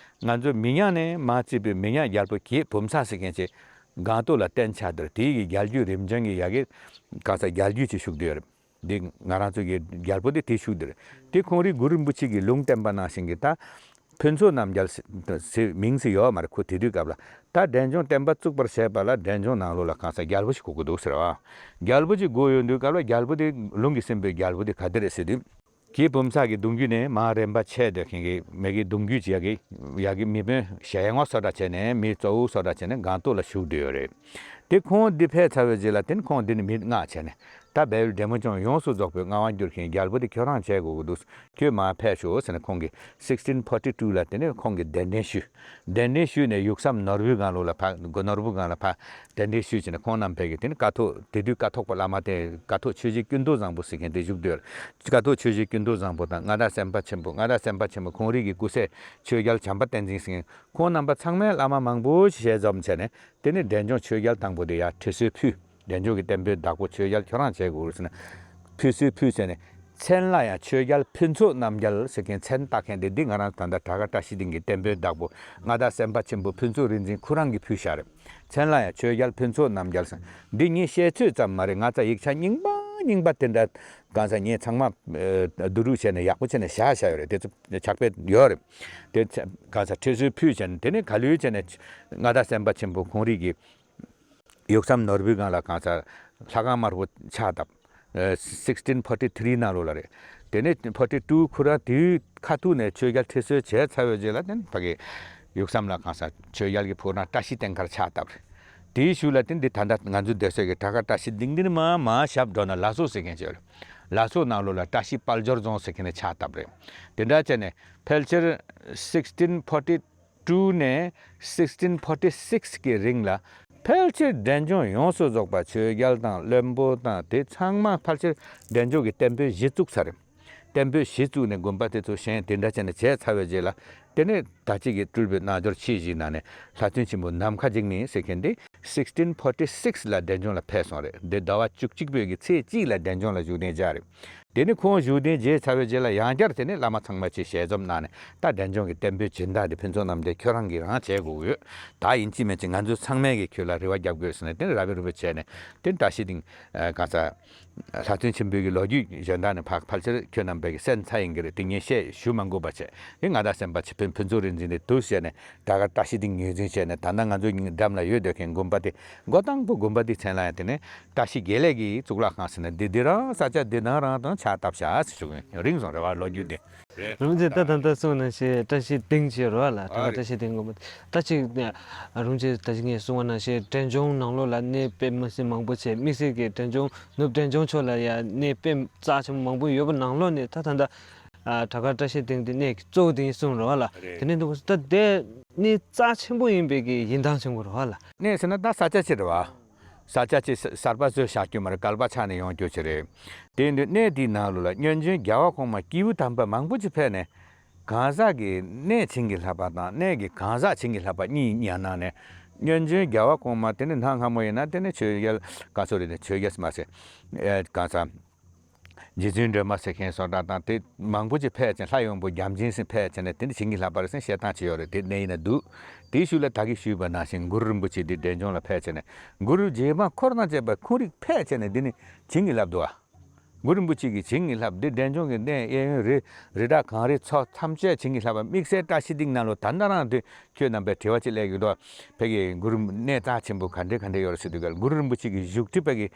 ང་ཚོ་མི་ཉག་ནས་མར་བརྩིས་པའི་མི་ཉག་རྒྱལ་པོ་གྱད་བུམ་ས་ཟེར་མཁན་ཅིག་སྒང་ཏོག་ལ་བརྟེན་ཆགས་དེར་དེའི་གི་རྒྱལ་རྒྱུད་རིམ་བྱོན་གྱི་ཡ་གི་གང་ཟག་རྒྱལ་རྒྱུད་ཅིག་བཞུགས་བསྡད་ཡོད་རེད། འདི་ང་རང་ཚོ་གི་རྒྱལ་པོ་དེ་དེ་བཞུགས་བསྡད་རེད། དེ་ཁོང་རིགས་གུ་རུ་རིན་པོ་ཆེ་གིས་ལུང་བསྟན་པ་ནང་བཞིན་གྱི་ད་ཕུན་ཚོགས་རྣམ་རྒྱལ་ཟེར་མིང་ཟེར་ཡོད་མ་རེད། ཁོ་དེ་དུས་སྐབས་ལ་ད་འབྲས་ལྗོངས་བསྟན་པ་བཙུགས་པར་བྱས་པ་ལ་འབྲས་ལྗོངས་ནང་ལོགས་ལ་གང་ཟག་རྒྱལ་པོ་ཞིག་དགོས་ཀྱི་འདུག་ཟེར་བ། རྒྱལ་པོ་ཅིག་དགོས་ཡོང་དུས་སྐབས་ལ་རྒྱལ་པོ་དེ་ལུང་གིས་ཟིན་པའི་རྒྱལ་པོ་དེ་ག་དེ་རེད་ཟེར་དུས། གྱད་བུམ་ས་གི་གདུང་རྒྱུད་ནས་མར་རིམ་པ་ཆད་སྡོད་མཁན་གྱི་མི་གི་གདུང་རྒྱུད་ཅིག་ཡ་གི་ཡ་གི་མི་དཔོན་ཞལ་ངོ་བཟོ་འདྲ་བྱས་ནས་མི་གཙོ་བོ་བཟོ་འདྲ་བྱས་ནས་སྒང་ཏོག་ལ་བཞུགས་བསྡད་ཡོད་རེད། དེ་ཁོང་འདི་ཕེབས་ཚར་བའི་རྗེས་ལ་དེ་ནི་ཁོང་འདི་ནས་མི་མངགས་བྱས་ནས། ད་བལ་ཡུལ་འབྲས་མོ་ལྗོངས་ཡོངས་སུ་རྫོགས་པའི་མངའ་དབང་བསྒྱུར་མཁན་རྒྱལ་པོ་དེ་ཁྱོད་རང་བྱེད་དགོས་ཀྱི་འདུག་ཁྱོད་མར་ཕེབས་ཤོག་ཟེར་ནས་ཁོང་གིས་sixteen forty two ལ་དེ་ནས་ཁོང་གིས་གདན་འདྲེན་ཞུས། གདན་འདྲེན་ཞུས་ནས་ཡུགས་ས་ནོར་བུའི་སྒང་ལོགས་ལ་ཕར། ནོར་བུ་སྒང་ལ་ཕར་གདན་འདྲེན་ཞུས་བྱས་ནས་ཁོང་རྣམ་པས་ཀྱི་དེ་ནི་ཀཿཐོག་དེ་དུས་ཀཿཐོག་པ་བླ་མ་དེ་ཀཿཐོག་ཆོས་རྗེ་ཀུན་ཏུ་བཟང་པོ་ཟེར་མཁན་དེ་བཞུགས་སྡོད། ཀཿཐོག་ཆོས་རྗེ་ཀུན་ཏུ་བཟང་པོ་དང་མངའ་བདག་སེམས་དཔའ་ཆེན་པོ། མངའ་བདག་སེམས་དཔའ་ཆེན་པོ་ཁོང་རིགས་ཀྱི་སྐུ་སྲས་ཆོས་རྒྱལ་བྱམས་པ་བསྟན་འཛིན་ཟེར་མཁན། ཁོང་རྣམ་པ་ཚང་མས་བླ་མ་མང་པོ་ཞིག་ཞལ་འཛོམས་བྱས་ནས། དེ་ནས་འབྲས་ལྗོངས་ཆོས་རྒྱལ་དང་པོ་དེ་ཡར་ཁྲི་གསོལ་ཕུལ། འབྲས་ལྗོངས་ཀྱི་བསྟན་པའི་བདག་པོ་ཆོས་རྒྱལ་ཁྱོད་རང་བྱེད་དགོས་ཟེར་ནས་ཕུལ་གསོལ་ཕུལ་ཟེར་ནས། མཚན་ལ་ཡང་ཆོས་རྒྱལ་ཕུན་ཚོགས་རྣམ་རྒྱལ་ཟེར་མཁན་མཚན་བཏགས་མཁན་དེ་འདི་ང་རང་ད་ལྟ་གྲྭ་དཀར་བཀྲ་ཤིས་སྡིངས་ཀྱི་བསྟན་པའི་བདག་པོ་མངའ་བདག་སེམས་དཔའ་ཆེན་པོ་ཕུན་ཚོགས་རིག་འཛིན་ཁོ་རང་གིས་ཕུལ་བཞག་རེད། མཚན་ལ་ཡང་ཆོས་རྒྱལ་ཕུན་ཚོགས་རྣམ་རྒྱལ་ཟེར། འདི་ངས་བཤད་ཚོད་ཙམ་མ་རེད། ང་ཚོ་ཡིག་ཆ་རྙིང་པ་རྙིང་པ་དེ་འདྲ་གང་ཟག་ངས་ཚང་མ་བསྡུ་རུབ་བྱས་ནས་ཡག་པོ་བྱས་ནས་བཞག་བཞག་ཡོད་རེད། དེ་ཚོ་ཕྱག་དཔེ་ཡོད་རེད། དེ་གང་ཟག་ཁྲི་གསོལ་ཕུལ་བྱས་ནས་དེ་ནས་ག་ལུས་བྱས་ནས་མངའ་བདག་སེམས་དཔའ་ཆེན་པོ་ཁོང་རིགས་ཀྱིས། ཡུགས་ས་ནོར་བུའི་སྒང་ལ་གང་ཟག་ལྷ་ཁང་དམར་པོ་ཕྱག་བཏབ། sixteen forty three ནང་ལོགས་ལ་རེད། དེ་ནས་forty two ཁོ་རང་དེའི་ཁ་ཐུག་ནས་ཆོས་རྒྱལ་ཁྲི་གསོལ་བྱས་ཚར་བའི་རྗེས་ལ་དེ་ནས་ཕ་གི་ ཡུགས་སམ་ལ་གང་ས་ཆོས་རྒྱལ་གྱི་ཕོ་བྲང་བཀྲ་ཤིས་སྟེང་ཁར་ཕྱག་བཏབ་རེད། དེའི་གཞུག་ལ་དེ་འདི་ད་ལྟ་ང་ཚོ་སྡོད་སའི་གི་བྲག་དཀར་བཀྲ་ཤིས་སྡིངས་འདི་ནི་མ་མ་ཞབས་འགྲོ་ན་ལ་སོགས་ཟེར་མཁན་ཅིག་ཡོད་རེད། ལ་སོགས་ནང་ལོགས་ལ་བཀྲ་ཤིས་དཔལ་འབྱོར་རྫོང་ཟེར་མཁན་ནས་ཕྱག་བཏབ་རེད། དེ་འདྲ་བྱས་ནས་ཕལ་ཆེར་sixteen forty two ནས་sixteen forty six གི་རིང་ལ་ཕལ་ཆེར་འབྲས་ལྗོངས་ཡོངས་སུ་རྫོགས་པ་ཆོས་རྒྱལ་དང་བློན་པོ་དང་དེ་ཚང་མ་ཕལ་ཆེར་འབྲས་ལྗོངས་ཀྱི་བསྟན་པའི་གཞི་བཙུགས་ཚར་རེད། བསྟན་པའི་གཞི་བཙུགས་ནས་དགོན་པ་དེ་ཚོ་བཞེངས་དེ་འདྲ་བྱས་ནས་བྱས་ཚར་བའི་རྗེས་ལ། དེ་ནས་ད་ཅི་གི་སྤྲུལ་པའི་རྣལ་འབྱོར་ཆེ་ཞིག་ནང་ནས་ལྷ་བཙུན་ཆེན་པོ་ནམ་མཁའ་འཇིགས་མེད་ཟེར་མཁན་དེ་sixteen forty six ལ་འབྲས་ལྗོངས་ལ་ཕེབས་སོང་རེད། འདི་ཟླ་བ་བཅུ་གཅིག་པའི་གི་ཚེས་གཅིག་ལ་འབྲས་ལྗོངས་ལ་བཞུགས་གདན་བཞག་རེད། དེ་ནས་ཁོང་བཞུགས་གདན་བཞེས་ཚར་བའི་རྗེས་ལ་ཡང་བསྐྱར་དེ་ནས་བླ་མ་ཚང་མ་ཅིག་ཞལ་འཛོམས་གནང་ནས། ད་འབྲས་ལྗོངས་ཀྱི་བསྟན་པའི་སྦྱིན་བདག་དེ་ཕུན་ཚོགས་རྣམ་རྒྱལ་ཁྱོད་རང་གིས་རང་བྱེད་དགོས་ཡོད། ད་ཡིན་གཅིག་མིན་གཅིག་ང་ཚོ་ཚང་མས་ཀྱི་ཁྱོད་ལ་རེ་བ་རྒྱབ་དགོས་ཟེར་ནས་དེ་ནས་རབ་བྱུང་རིན་པོ་ཆེ་ནས་དེ་བཀྲ་ཤིས་སྡིངས་གང་ས། ལྷ་བཙུན་ཆེན་པོའི་གི་ལོ་རྒྱུས་གཞན་དག་ནས་ཕ་ཕལ་ཆེར་ཁྱོད་རྣམ་པས་གི་གསན་ཚར་ཡིན་གྱི་རེད། དེ་ངས་བཤད་ཞུ་མ་དགོས་པ་བྱས། དེ་ང་དང་སེམས་པ་ཆེ་ཕུན་ཕུན་ཚོགས་རིག་འཛིན་དེ་འདུག་བྱས་ནས་ད་ག་བཀྲ་ཤིས་སྡིངས་ངོས་འཛིན་བྱས་ནས་ད་ལྟ་ང་ཚོ་འགྲམ་ལ་ཡོད་སྡོད་མཁན་དགོན་པ་དེ་མགོ་དང་པོ་དགོན་པ་དེའི་མཚན་ལ་ཡང་དེ་ནས་བཀྲ་ཤིས་དགེ་ལེགས་ཀྱི་གཙུག་ལག་ཁང་ཟེར་ནས་འདི་འདི་རང་ས་ཆ་འདི་ནང་རང་དང་ཕྱག་བཏབ་བཞག་ཟེར་ཞུ་གི་ཡིན། རིང་སོང་རེད་བ་ལོ་རྒྱུས་དེ། རེད། རུམ་ཅེ་ད་ད་ད་གསུངས་ན་ཞེས་བཀྲ་ཤིས་སྡིངས་ཅེས་རོ་ལ་ད་ཨ་རེད། བཀྲ་ཤིས་སྡིངས་དགོན་པ་ད་ཅིག་རུམ་ཅེ་ད་ཅིག་ངས་གསུང་བ་ན་ཞེས་འབྲས་ལྗོངས་ནང་ལོགས་ལ་གནས་དཔེ་མི་སྲིད་མང་པོ་བྱས། དམིགས་བསལ་གྱི་འབྲས་ལྗོངས་ནུབ་འབྲས་ལྗོངས་ཕྱོགས་ལ་ཡ་གནས་དཔེ་རྩ་ཆེན་པོ་མང་པོ་ཡོད་པ་ནང་ལོགས་ནས་ད་ད་ད་བྲག་དཀར་བཀྲ་ཤིས་སྡིངས་དེ་གནས་ཀྱི་གཙོ་བོ་དེ་ཡིན་གསུངས་རོ་ལ། རེད། དེ་ནས་འདུག་ད་དེ་གནས་རྩ་ཆེན་པོ་ཡིན་པའི་གི་ཡིན་སྟངས་ཆེན་པོ་རོ་ལ། གནས་ཟེར་ན་ད་ས་ཆ་ཆེ་རེད་བ། ས་ཆ་ཆེ་ས་གསར་པ་བཟོས་བཞག་རྒྱུ་མ་རེད། གལ་པ་ཆགས་ནས་ཡོང་རྒྱུ་ཆེ་རེད། དེ་ཡིན་དུས་གནས་དེའི་ནང་ལོགས་ལ་སྔོན་བྱོན་རྒྱལ་བ་གོང་མ་སྐྱེས་བུ་དམ་པ་མང་པོ་ཅིག་ཕེབས་ནས་གང་ཟག་གི་གནས་བྱིན་གྱིས་བརླབས་པ་དང་གནས་ཀྱི་གང་ཟག་བྱིན་གྱིས་བརླབས་པ་གཉིས་ཡང་གནང་ནས། སྔོན་བྱོན་རྒྱལ་བ་གོང་མ་དེ་ནི་གནའ་སྔ་མོ་ཡིན་ན་དེ་ནི་ཆོས་རྒྱལ་ག་ཚོད་རེད་ནི་ཆོས་རྒྱལ་མ་ཟེར། གང་ཟག་རྗེ་བཙུན་སྒྲོལ་མ་ཟེར་མཁན་སོགས་དང་དེ་མང་པོ་ཅིག་ཕེབས་ཀྱང་ལྷ་ཡོན་པོ་བརྒྱ་བྱིན་ཟེར་ཕེབས་ཀྱང་ནས་དེ་ནི་བྱིན་གྱིས་བརླབས་པ་རེད་ཟེར་བཤད་སྟངས་ཅིག་ཡོད་རེད། དེ་གནས་ཡིན་ན་འདུག་དེའི་ཤུལ་ལ་ད་གིན་ཞུས་པ་ནང་བཞིན་གུ་རུ་རིན་པོ་ཆེ་འདི་འབྲས་ལྗོངས་ལ་ཕེབས་ཀྱང་ནས་གུ་རུ་རྗེ་འབངས་འཁོར་དང་བཅས་པ་ཁོང་རིགས་ཕེབས་ཀྱང་ནས་འདི་ནི་བྱིན་གྱིས་བརླབས་འདུག་ཨ། གུ་རུ་རིན་པོ་ཆེ་གིས་བྱིན་གྱིས་བརླབས་འདི་འབྲས་ལྗོངས་ཀྱི་གནས་གཡས་གཡོན་རི་རི་བྲག་གངས་རི་མཚོ་ཐམས་ཅད་བྱིན་གྱིས་བརླབས་པ། དམིགས་བསལ་བཀྲ་ཤིས་སྡིངས་ནང་ལོ་ད་ལྟ་རང་དུ་ཁྱོད་རྣམ་པས་དྲི་བ་ཅིག་སླེབས་ཡོད་དོ། ཕ་གི་གུ་རུ་གནས་རྩ་ཆེན་པོ་ག་འདྲས་ག་འདྲས་ཡོད་རེད་ཟེར་དུས་ག་ལ་གུ་རུ་རིན་པོ་ཆེ་གི་བཞུགས་ཁྲི་ཕ་གི་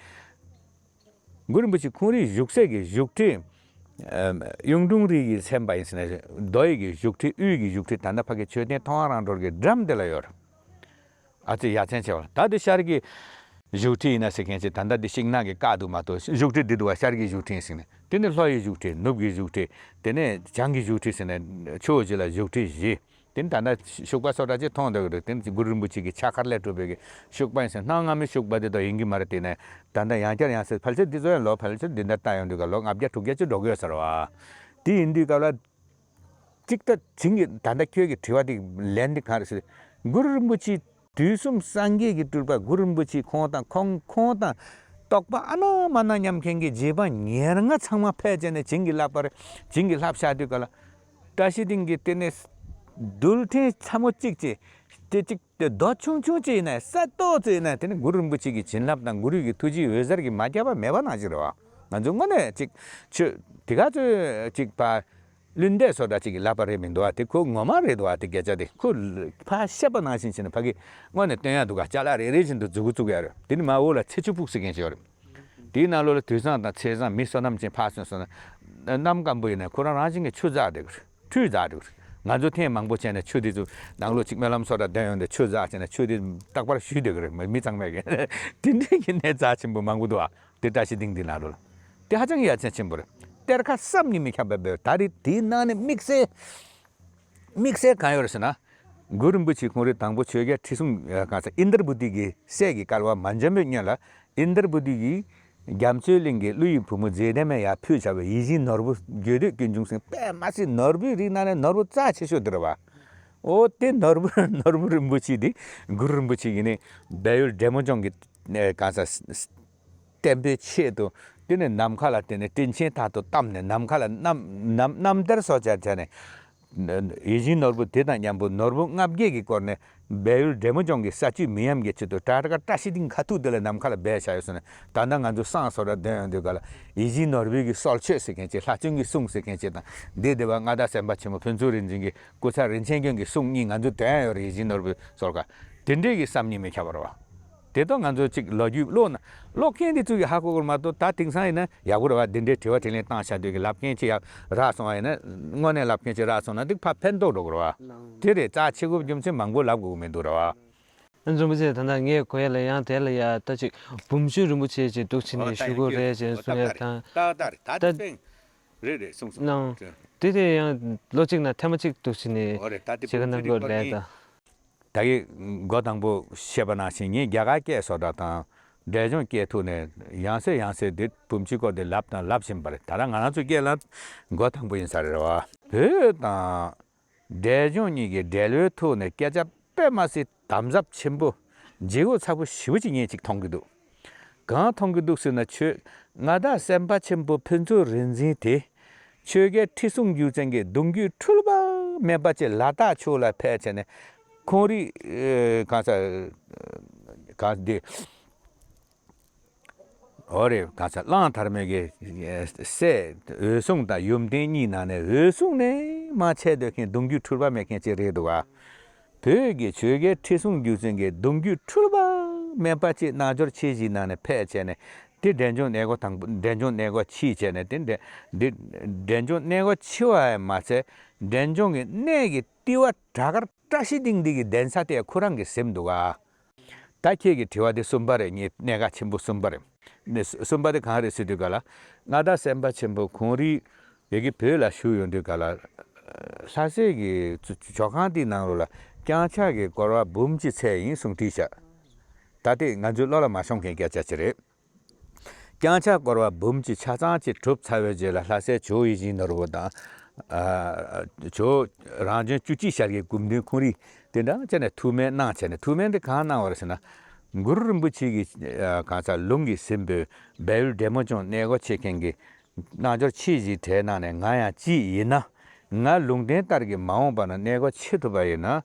གུ་རུ་རིན་པོ་ཆེ་ཁོང་རའི་བཞུགས་སའི་གི་བཞུགས་ཁྲི། ཨམ། གཡུང་དྲུང་རིའི་གི་སེམས་པ་ཡིན་ཟེར་ན་རྡོ་ཡི་གི་བཞུགས་ཁྲི་དབུས་ཀྱི་བཞུགས་ཁྲི་ད་ལྟ་ཕ་གི་མཆོད་རྟེན་མཐོང་བ་རང་གྲོལ་གྱི་འགྲམ་དེ་ལ་ཡོད་རེད། ཨ་ཙི་ཡ་མཚན་ཆེ་བ་ལ་ད་དེ་ཤར་གྱི་བཞུགས་ཁྲི་ཡིན་ན་ཟེར་མཁན་ཅིག་ད་ལྟ་འདི་ཤིང་ནགས་ཀྱི་བཀག་འདུག་མ་གཏོགས་བཞུགས་ཁྲི་འདི་འདུག་བ། ཤར་གྱི་བཞུགས་ཁྲི་ཡིན་ཟེར་ནས་དེ་ནི་ལྷོ་ཡི་བཞུགས་ཁྲི་ནུབ་ཀྱི་བཞུགས་ཁྲི་དེ་ནས་བྱང་གི་བཞུགས་ཁྲི་ཟེར་ནས་ཕྱོགས་བཞི་ལ་བཞུགས་ཁྲི་བཞི། དེ་ནི་ད་ལྟ་ཤུག་པ་སོགས་འདྲ་ཅིག་མཐོང་འདོད་ཀྱི་འདུག་དེ་ནི་གུ་རུ་རིན་པོ་ཆེ་གི་ཕྱག་མཁར་ལས་གྲུབ་པའི་གི་ཤུག་པ་ཡིན་ཟེར། སྣང་ངམ་མི་ཤུག་པ་དེ་དག་ཡིན་གྱི་མ་རེད། དེ་ནས་ད་ལྟ་ཡང་བསྐྱར་ཡང་སེ་ཕལ་ཆེར་འདི་ཚོ་ཡང་ལོ་ཕལ་ཆེར་འདི་འདྲ་ལྟ་ཡོང་དུས་ག་ལོ་ལྔ་བརྒྱ་དྲུག་བརྒྱ་ཅིག་འགྲོ་གི་ཡོད་ས་རེད་བ། དེ་ཡིན་དུས་སྐབས་ལ། གཅིག་ད་བྱིན་གྱིས་ད་ལྟ་ཁྱོད་ཀྱི་དྲི་བ་དེ་ལན་དེ་གང་རེད་ཟེར། གུ་རུ་རིན་པོ་ཆེ་དུས་གསུམ་སངས་རྒྱས་ཀྱི་སྤྲུལ་པ་གུ་རུ་རིན་པོ་ཆེ་ཁོང་དང་ཁོང་ཁོང་དང་རྟོགས་པ་ཨ་ན་མ་ན་མཉམ་མཁན་གྱི་རྗེ་འབངས་ཉེར་ལྔ་ཚང་མ་ཕེབས་བྱས་ནས་བྱིན་གྱིས་བརླབས་པར་བྱིན་གྱིས་བརླབས་བཞག་དུས་ག་ལ། བཀྲ་ཤིས་སྡིངས་ཀྱི་དེ་ནས་རྡུལ་ཕྲན་ཚ་མོ་གཅིག་ཅིག་དེ་གཅིག་དེ་རྡོ་ཆུང་ཆུང་ཅིག་ཡིན་ན་ས་ཏོག་ཙམ་ཡིན་ན་དེ་ནི་གུ་རུ་རིན་པོ་ཆེ་གི་བྱིན་རླབས་དང་གུ་རུ་གི་ཐུགས་རྗེའི་འོད་ཟེར་གྱིས་མ་ཁྱབ་པ་མེད་པ་ནང་བཞིན་རེད་བ། ང་ཚོ་དངོས་གནས་ཅིག་ཆོས་དེ་ག་ཚོད་ཅིག་པ། བླུན་འདས་སོགས་འདྲ་ཅིག་གིས་ལབ་པ་རེད་མི་འདུག་བ། དེ་ཁོ་ངོ་མ་རེད་འདུག་བ། དེ་སྐད་ཆ་དེ་ཁོ་ཕར་བཤད་པ་ནང་བཞིན་བྱས་ན་ཕ་གི་དངོས་གནས་སྟོན་ཡག་འདུག་ག་ཅ་ལག་རེ་རེ་བཞིན་དུ་མཛུབ་གུ་བཙུགས་ཡག་རེད། དེ་ནི་མ་འོག་ལ་ཚེ་ཆུ་ཕུག་ཟེར་མཁན་ཅིག་ཡོད་རེད། དེའི་ནང་ལོགས་ལ་དུས་བཟང་དང་ཚེས་བཟང་མི་བསོད་ནམས་ཅན་ཕར་སོང་སོང་ན་གནམ་སྐམ་པོ་ཡིན་ན་ཁོ་རང་རང་བཞིན་གྱིས་ཆུ་འཛག་བསྡད་ཀྱི་རེད། ཁྲུས་འཛག་བསྡད་ཀྱི་རེད། ང་ཚོ་ཐེངས་མང་པོ་བྱས་ནས་ཆུ་དེ་ཚོ་ནང་ལོགས་ཅིག་སྨོན་ལམ་སོགས་འདྲ་འདོན་ཡོང་དུས་ཆུ་འཛག་བྱས་ནས་ཆུ་དེ་རྟག་པར་བཞུས་བསྡད་ཀྱི་རེད། མི་མི་ཚང་མས་ཀྱི་དེ་འདྲའི་གི་གནས་རྩ་ཆེན་པོ་མང་པོ་འདུག་ཨ། དེ་བཀྲ་ཤིས་སྡིངས་འདི་ནང་ལོགས་ལ། དེ་ཧ་ཅང་ཡ་མཚན་ཆེན་པོ་རེད། གཏེར་ཁ་བསམ་གྱིས་མི་ཁྱབ་པ་འབེབས། ད་རེས་དེའི་ནང་ནས་དམིགས་བསལ། དམིགས་བསལ་གང་ཡོད་རེད་ཟེར་ན། གུ་རུ་རིན་པོ་ཆེ་ཁོང་རེ་དང་པོ་ཆོས་རྒྱལ་ཁྲི་སྲོང་གང་ཟག་ཨིནྡྲ་བྷུ་ཏི་གི་སྲས་ཀྱི་བསྐལ་པ་མ་འཇོམས་པའི་སྔོན་ལ་ཨིནྡྲ་བྷུ་ཏི་གིས་རྒྱ་མཚོའི་གླིང་གི་ཀླུ་ཡི་བུ་མོ་མཛེས་ལྡན་མའི་ཡར་ཕུལ་བྱ་བའི་ཡིད་བཞིན་ནོར་བུ་རྒྱུད་སྟོད་ཀུན་འབྱུང་ཟེར། དཔེ་མ་སྲིད་ནོར་བུའི་རིགས་ནང་ནས་ནོར་བུ་རྩ་ཆེ་ཤོས་དེ་རེད་བ། ཨོ་དེ་ནོར་བུ་ནོར་བུ་རིན་པོ་ཆེ་དེ་གུ་རུ་རིན་པོ་ཆེ་གིས་ནི་སྦས་ཡུལ་འབྲས་མོ་ལྗོངས་ཀྱི་གང་ཟག་བསྟན་པའི་ཆེད་དུ་དེ་ནས་ནམ་མཁའ་ལ་དེ་ནས་སྤྲིན་ཆེན་དག་ཏུ་བལྟམས་ནས་ནམ་མཁའ་ལ་གནམ་གནམ་གནམ་བདར་སོགས་བྱས་བྱས་ནས། ཡིད་བཞིན་ནོར་བུ་དེ་དང་མཉམ་པོ་ནོར་བུ་ལྔ་བརྒྱ་གིས་བསྐོར་ནས་སྦས་ཡུལ་འབྲས་མོ་ལྗོངས་ཀྱི་ས་བཅུད་མི་ཉམས་ཀྱི་ཆེད་དུ་བྲག་དཀར་བཀྲ་ཤིས་སྡིངས་ཁ་ཐུག་དེ་ལ་ནམ་མཁའ་ལ་སྦས་བཞག་ཡོད་ཟེར་ནས། ད་ལྟ་ང་ཚོ་བསང་སོགས་ལ་འདོན་ཡོང་དུས་ག་ལ་ཡིད་བཞིན་ནོར་བུའི་གི་གསོལ་མཆོད་ཟེར་མཁན་ཅིག་ལྷ་བཙུན་གྱི་གསུང་ཟེར་མཁན་ཅིག་དང་འདི་སྡེ་པ་མངའ་བདག་སེམས་དཔའ་ཆེན་མོ་ཕུན་ཚོགས་རིག་འཛིན་གྱི་སྐུ་ཚ་རིན་ཆེན་མགོན་གྱི་གསུང་གཉིས་ང་ཚོ་འདོན་ཡོད་རེད། ཡིད་བཞིན་ནོར་བུའི་གསོལ་ཁ་དེ་འདྲའི་གི་བསམ་གྱིས་མི་ཁྱབ་པ་རེད་བ། དེ་དག་ང་ཚོ་གཅིག་ལོ་རྒྱུས་ཀློག་ན་ཀློག་མཁན་དེ་ཚོ་གིས་ཧ་གོ་གི་རེད་མ་གཏོགས། ད་དེང་སང་ཡིན་ན་ཡག་པོ་རེད་བ། འདི་འདྲའི་དྲི་བ་དྲིས་ལན་བཏང་བྱ་དུས་ཀྱི་ལབ་མཁན་ཅིག་ཡག་རག་སོང་བ་ཡིན་ན། དངོས་གནས་ལབ་མཁན་ཅིག་རག་སོང་ན་འདི་ཕར་ཕན་ཐོགས་འགྲོ་གི་རེད་བ། དེ་རེད། རྩ་ཆེ་དགོས་རྒྱུ་མཚན་མང་པོ་ལབ་དགོས་ཀྱི་མི་འདུག་རེད་བ། རིན་པོ་ཆེ། ད་ལྟ་ངས་གོ་ཡ་ལ་ཡང་དེ་ལ་ཡ་ད་ཅིག་བུམ་ཆུ་རིན་པོ་ཆེ་ཅིག་འདུག་ཕྱིན་ནས་ཞུ་དགོས་རེད་ཅེས་གསུང་ཡ་དང་། ཏག་ཏག་རེད། ད་དེ་ད་ཕན་རེད་རེད་གསུངས་སོང་། ནང་དེ་དེ་ཡང་ལོ་གཅིག་ནང་ཐེངས་མ་གཅིག་འདུག་ཕྱིན་ནས་ཨོ་རེད། ད་དེ་བྱེད་ག་བུམ་ཆུ་གནང་དགོས་རེད་ད། ད་གིན་འགོ་དང་པོ་བཤད་པ་ནང་བཞིན་ངས་རྒྱ་གར་སྐད་བཟོ་གྲྭ་དང་འབྲས་ལྗོངས་སྐད་ཐོག་ནས་ཡང་སེ་ཡང་སེ་དེ་བུམ་ཆུའི་སྐོར་དེ་ལབ་དང་ལབ་བཞིན་པ་རེད། ད་ལྟ་ང་རང་ཚོའི་སྐད་ལ་འགོ་དང་པོ་ཡིན་ས་རེད་བ། བོད་དང་འབྲས་ལྗོངས་གཉིས་ཀྱི་འབྲེལ་བའི་ཐོག་ནས་སྐད་ཆ་དཔེ་མ་སྲིད་དམ་ཟབ་ཆེན་པོ། ལྗིད་ཁོག་ཚ་པོ་ཞེ་པོ་ཅིག་ངས་ཅིག་མཐོང་གི་འདུག་གང་མཐོང་གི་འདུག་ཟེར་ན། ཆོས་མངའ་བདག་སེམས་དཔའ་ཆེན་པོ་ཕུན་ཚོགས་རིག་འཛིན་དེ་ཆོས་རྒྱལ་ཁྲི་སྲོང་ལྡེའུ་བཙན་གྱི་གདུང་རྒྱུད་འཁྲུལ་པ་མེད་པ་ཅིག་ལ་དྭགས་ཕྱོགས་ལ་ཕེབས་བྱས་ནས། ཁོང་རིགས་ཨེ་གང་ས་གང་འདི། འོ་རེད། གང་ས་གླང་དར་མའི་གི་སྲས་འོད་སྲུང་དང་ཡུམ་བརྟན་གཉིས་ནང་ནས་འོད་སྲུང་ནས་མར་ཆད་སྡོད་མཁན་གདུང་རྒྱུད་འཁྲུལ་པ་མེད་མཁན་ཅིག་རེད་འདུག་ག་བོད་ཀྱི་ཆོས་རྒྱལ་ཁྲི་སྲོང་ལྡེའུ་བཙན་གྱི་གདུང་རྒྱུད་འཁྲུལ་པ་མེད་པ་ཅིག་རྣལ་འབྱོར་ཆེ་བཞིའི་ནང་ནས་ཕེབས་བྱས་ནས། དེ་འབྲས་ལྗོངས་གནས་སྒོ་དང་པོ། འབྲས་ལྗོངས་གནས་སྒོ་ཕྱིས་བྱས་ནས། དེ་འདྲ་འདི་འབྲས་ལྗོངས་གནས་སྒོ་ཕྱི་བ་ཡང་མ་ཚད། འབྲས་ལྗོངས་ཀྱི་གནས་ཀྱི་ལྟེ་བ་བྲག་དཀར་བཀྲ་ཤིས་སྡིངས་འདི་གི་གདན་ས་དེ་ཁོ་རང་གིས་ཟིན་འདུག་ག་ད་ཁྱེད་ཀྱི་དྲི་བ་དེ་གསུམ་པ་རེད། ངའི་གནད་འགག་ཆེན་པོ་གསུམ་པ་རེད། ནས་གསུམ་པ་དེ་གང་རེད་ཟེར་དུས་ག་ལ། མངའ་བདག་སེམས་དཔའ་ཆེན་པོ་ཁོང་རིགས་ཡ་གི་བོད་ལ་བཞུགས་ཡོང་དུས་ག་ལ། ལྷ་སའི་གི་ཇོ་ཇོ་ཁང་དེའི་ནང་ལོགས་ལ་བརྐྱངས་ཕྱག་གི་སྐོར་བ་འབུམ་གཅིག་འཚལ་ཡིན་གསུངས་བྲིས་ཤག་ད་དེ་ང་ཚོའི་བློ་ལ་མ་ཤོང་མཁན་སྐད་ཆ་ཅིག་རེད། བརྐྱངས་ཕྱག་སྐོར་བ་འབུམ་གཅིག་ཆ་ཚང་གཅིག་གྲུབ་ཚར་བའི་རྗེས་ལ། ལྷ་སའི་ཇོ་ཡིད་བཞིན་ནོར་བུ་དང་། ཨ། ཇོ་རང་བྱོན་བཅུ་གཅིག་ཞལ་གྱི་སྐུ་མདུན་ཁོང་རིགས་དེ་འདྲ་བྱས་ནས་ཐུགས་སྨོན་གནང་བྱས་ནས། ཐུགས་སྨོན་དེ་གང་གནང་བ་རེད་ཟེར་ན། གུ་རུ་རིན་པོ་ཆེ་གི་ཨ་གང་ཟག་ལུང་གིས་ཟིན་པའི་སྦས་ཡུལ་འབྲས་མོ་ལྗོངས་གནས་སྒོ་ཕྱེ་མཁན་གྱི་རྣལ་འབྱོར་ཆེ་བཞིའི་གྲས་ནང་ནས་ང་ཡང་གཅིག་ཡིན་ན། ང་ལུང་བསྟན་ལྟར་གྱི་མ་འོངས་པ་ན་གནས་སྒོ་ཕྱེ་ཐུབ་པ་ཡིན་ན།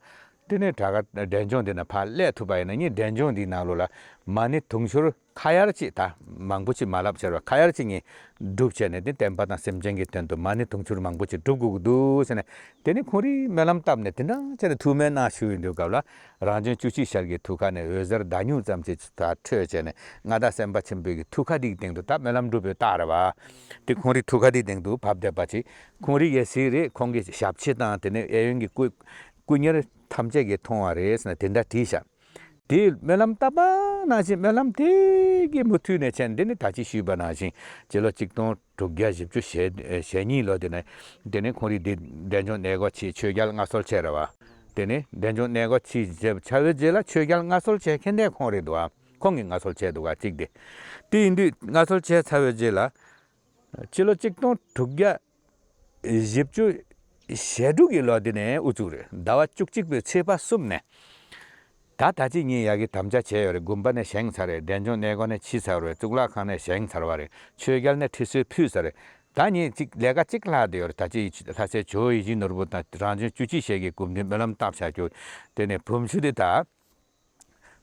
དེ་ནས་བྲག་དཀར་འབྲས་ལྗོངས་འདི་ན་ཕར་སླེབས་ཐུབ་པ་ཡིན་ན། ངས་འབྲས་ལྗོངས་འདིའི་ནང་ལོགས་ལ་མ་ཎི་དུང་ཕྱུར་ཁ་ཡར་གཅིག་ད་མང་པོ་ཅིག་མ་ལབ་བྱས་རོགས། ཁ་ཡར་གཅིག་ངས་སྒྲུབ་བྱས་ནས། དེ་བསྟན་པ་དང་སེམས་ཅན་གྱི་དོན་དུ་མ་ཎི་དུང་ཕྱུར་མང་པོ་ཅིག་སྒྲུབ་དགོས་ཀྱི་འདུག་ཟེར་ནས། དེ་ནས་ཁོང་རིགས་སྨོན་ལམ་བཏབ་ནས་དེ་འདྲ་བྱས་ནས་ཐུགས་སྨོན་གནང་བཞུགས་ཡོང་དུས་སྐབས་ལ། རང་བྱོན་བཅུ་གཅིག་ཞལ་གྱི་ཐུགས་ཀ་ནས་འོད་ཟེར་ཟླ་སྨྱུག་ཙམ་ཅིག་ད་འཕྲོས་བྱས་ནས། མངའ་བདག་སེམས་དཔའ་ཆེན་པོའི་གི་ཐུགས་ཀ་འདིའི་སྟེང་དུ་ད་སྨོན་ལམ་འགྲུབ་པའི་རྟགས་རེད་བ། དེ་ཁོང་རིགས་ཐུགས་ཀ་འདིའི་སྟེང་དུ་བབས་བསྡད་པ་ཅིག་ཁོང་རིགས་ཡ་སི་རེད། ཁོང་གི་ཞབས་ཕྱི་དང་དེ་ནས་གཡས་གཡོན་གྱི་སྐུ་སྐུ་གཉེར་ཐམས་ཅད་ཀྱིས་མཐོང་བ་རེད་ཟེར་ནས་དེ་འདྲ་བྲིས་ཤག་དེ་སྨོན་ལམ་བཏབ་པ་ནང་བཞིན། སྨོན་ལམ་དེ་གི་མུ་མཐུད་ནས་བྱས་ནས། འདི་ནི་ད་ཅི་ཞུས་པ་ནང་བཞིན་སྤྱི་ལོ་གཅིག་སྟོང་དྲུག་བརྒྱ་བཞི་བཅུ་ཞེ་ཞེ་གཉིས་ལོ་དེ་ནས། དེ་ནས་ཁོང་རིགས་འདི་འབྲས་ལྗོངས་གནས་སྒོ་ཕྱེ། ཆོས་རྒྱལ་མངའ་གསོལ་བྱས་རེད་བ། དེ་ནས་འབྲས་ལྗོངས་གནས་སྒོ་ཕྱེ་བྱས་ཚར་བའི་རྗེས་ལ་ཆོས་རྒྱལ་མངའ་གསོལ་བྱས་མཁན་དེ་ཁོང་རེད་འདུག་བ། ཁོང་གིས་མངའ་གསོལ་བྱས་འདུག་བ། གཅིག་དེ། དེ་ཡིན་དུས་མངའ་གསོལ་བྱས་ཚར་བའི་རྗེས་ལ། སྤྱི་ལོ་གཅིག་སྟོང་དྲུག་བརྒྱ་བཞི་བཅུ་ཞེ་དྲུག་གི་ལོ་དེ་ནས་དབུ་བཙུགས་རེད། ཟླ་བ་བཅུ་གཅིག་པའི་ཚེས་པ་གསུམ་ནས། ད་ད་ཅི་ངས་ཡ་གི་དམ་བཅའ་བྱས་ཡོད་རེད། དགོན་པ་ནས་བཞེངས་ཚར་རེད། འབྲས་ལྗོངས་གནས་སྒོ་ནས་ཕྱིས་ཚར་བ་རེད། གཙུག་ལག་ཁང་ནས་བཞེངས་ཚར་བ་རེད། ཆོས་རྒྱལ་ནས་ཁྲི་གསོལ་ཕུལ་ཚར་རེད། ད་ངས་ཅིག་ལས་ཀ་གཅིག་ལྷག་བསྡད་ཡོད་རེད། ད་ཅི་ལྷ་སའི་ཇོ་ཡིད་བཞིན་ནོར་བུ་དང་རང་བྱོན་བཅུ་གཅིག་ཞལ་གྱི་སྐུ་མདུན་སྨོན་ལམ་བཏབ་བཞག་རྒྱུ། དེ་ནས་བུམ་ཆུ་དེ་ད་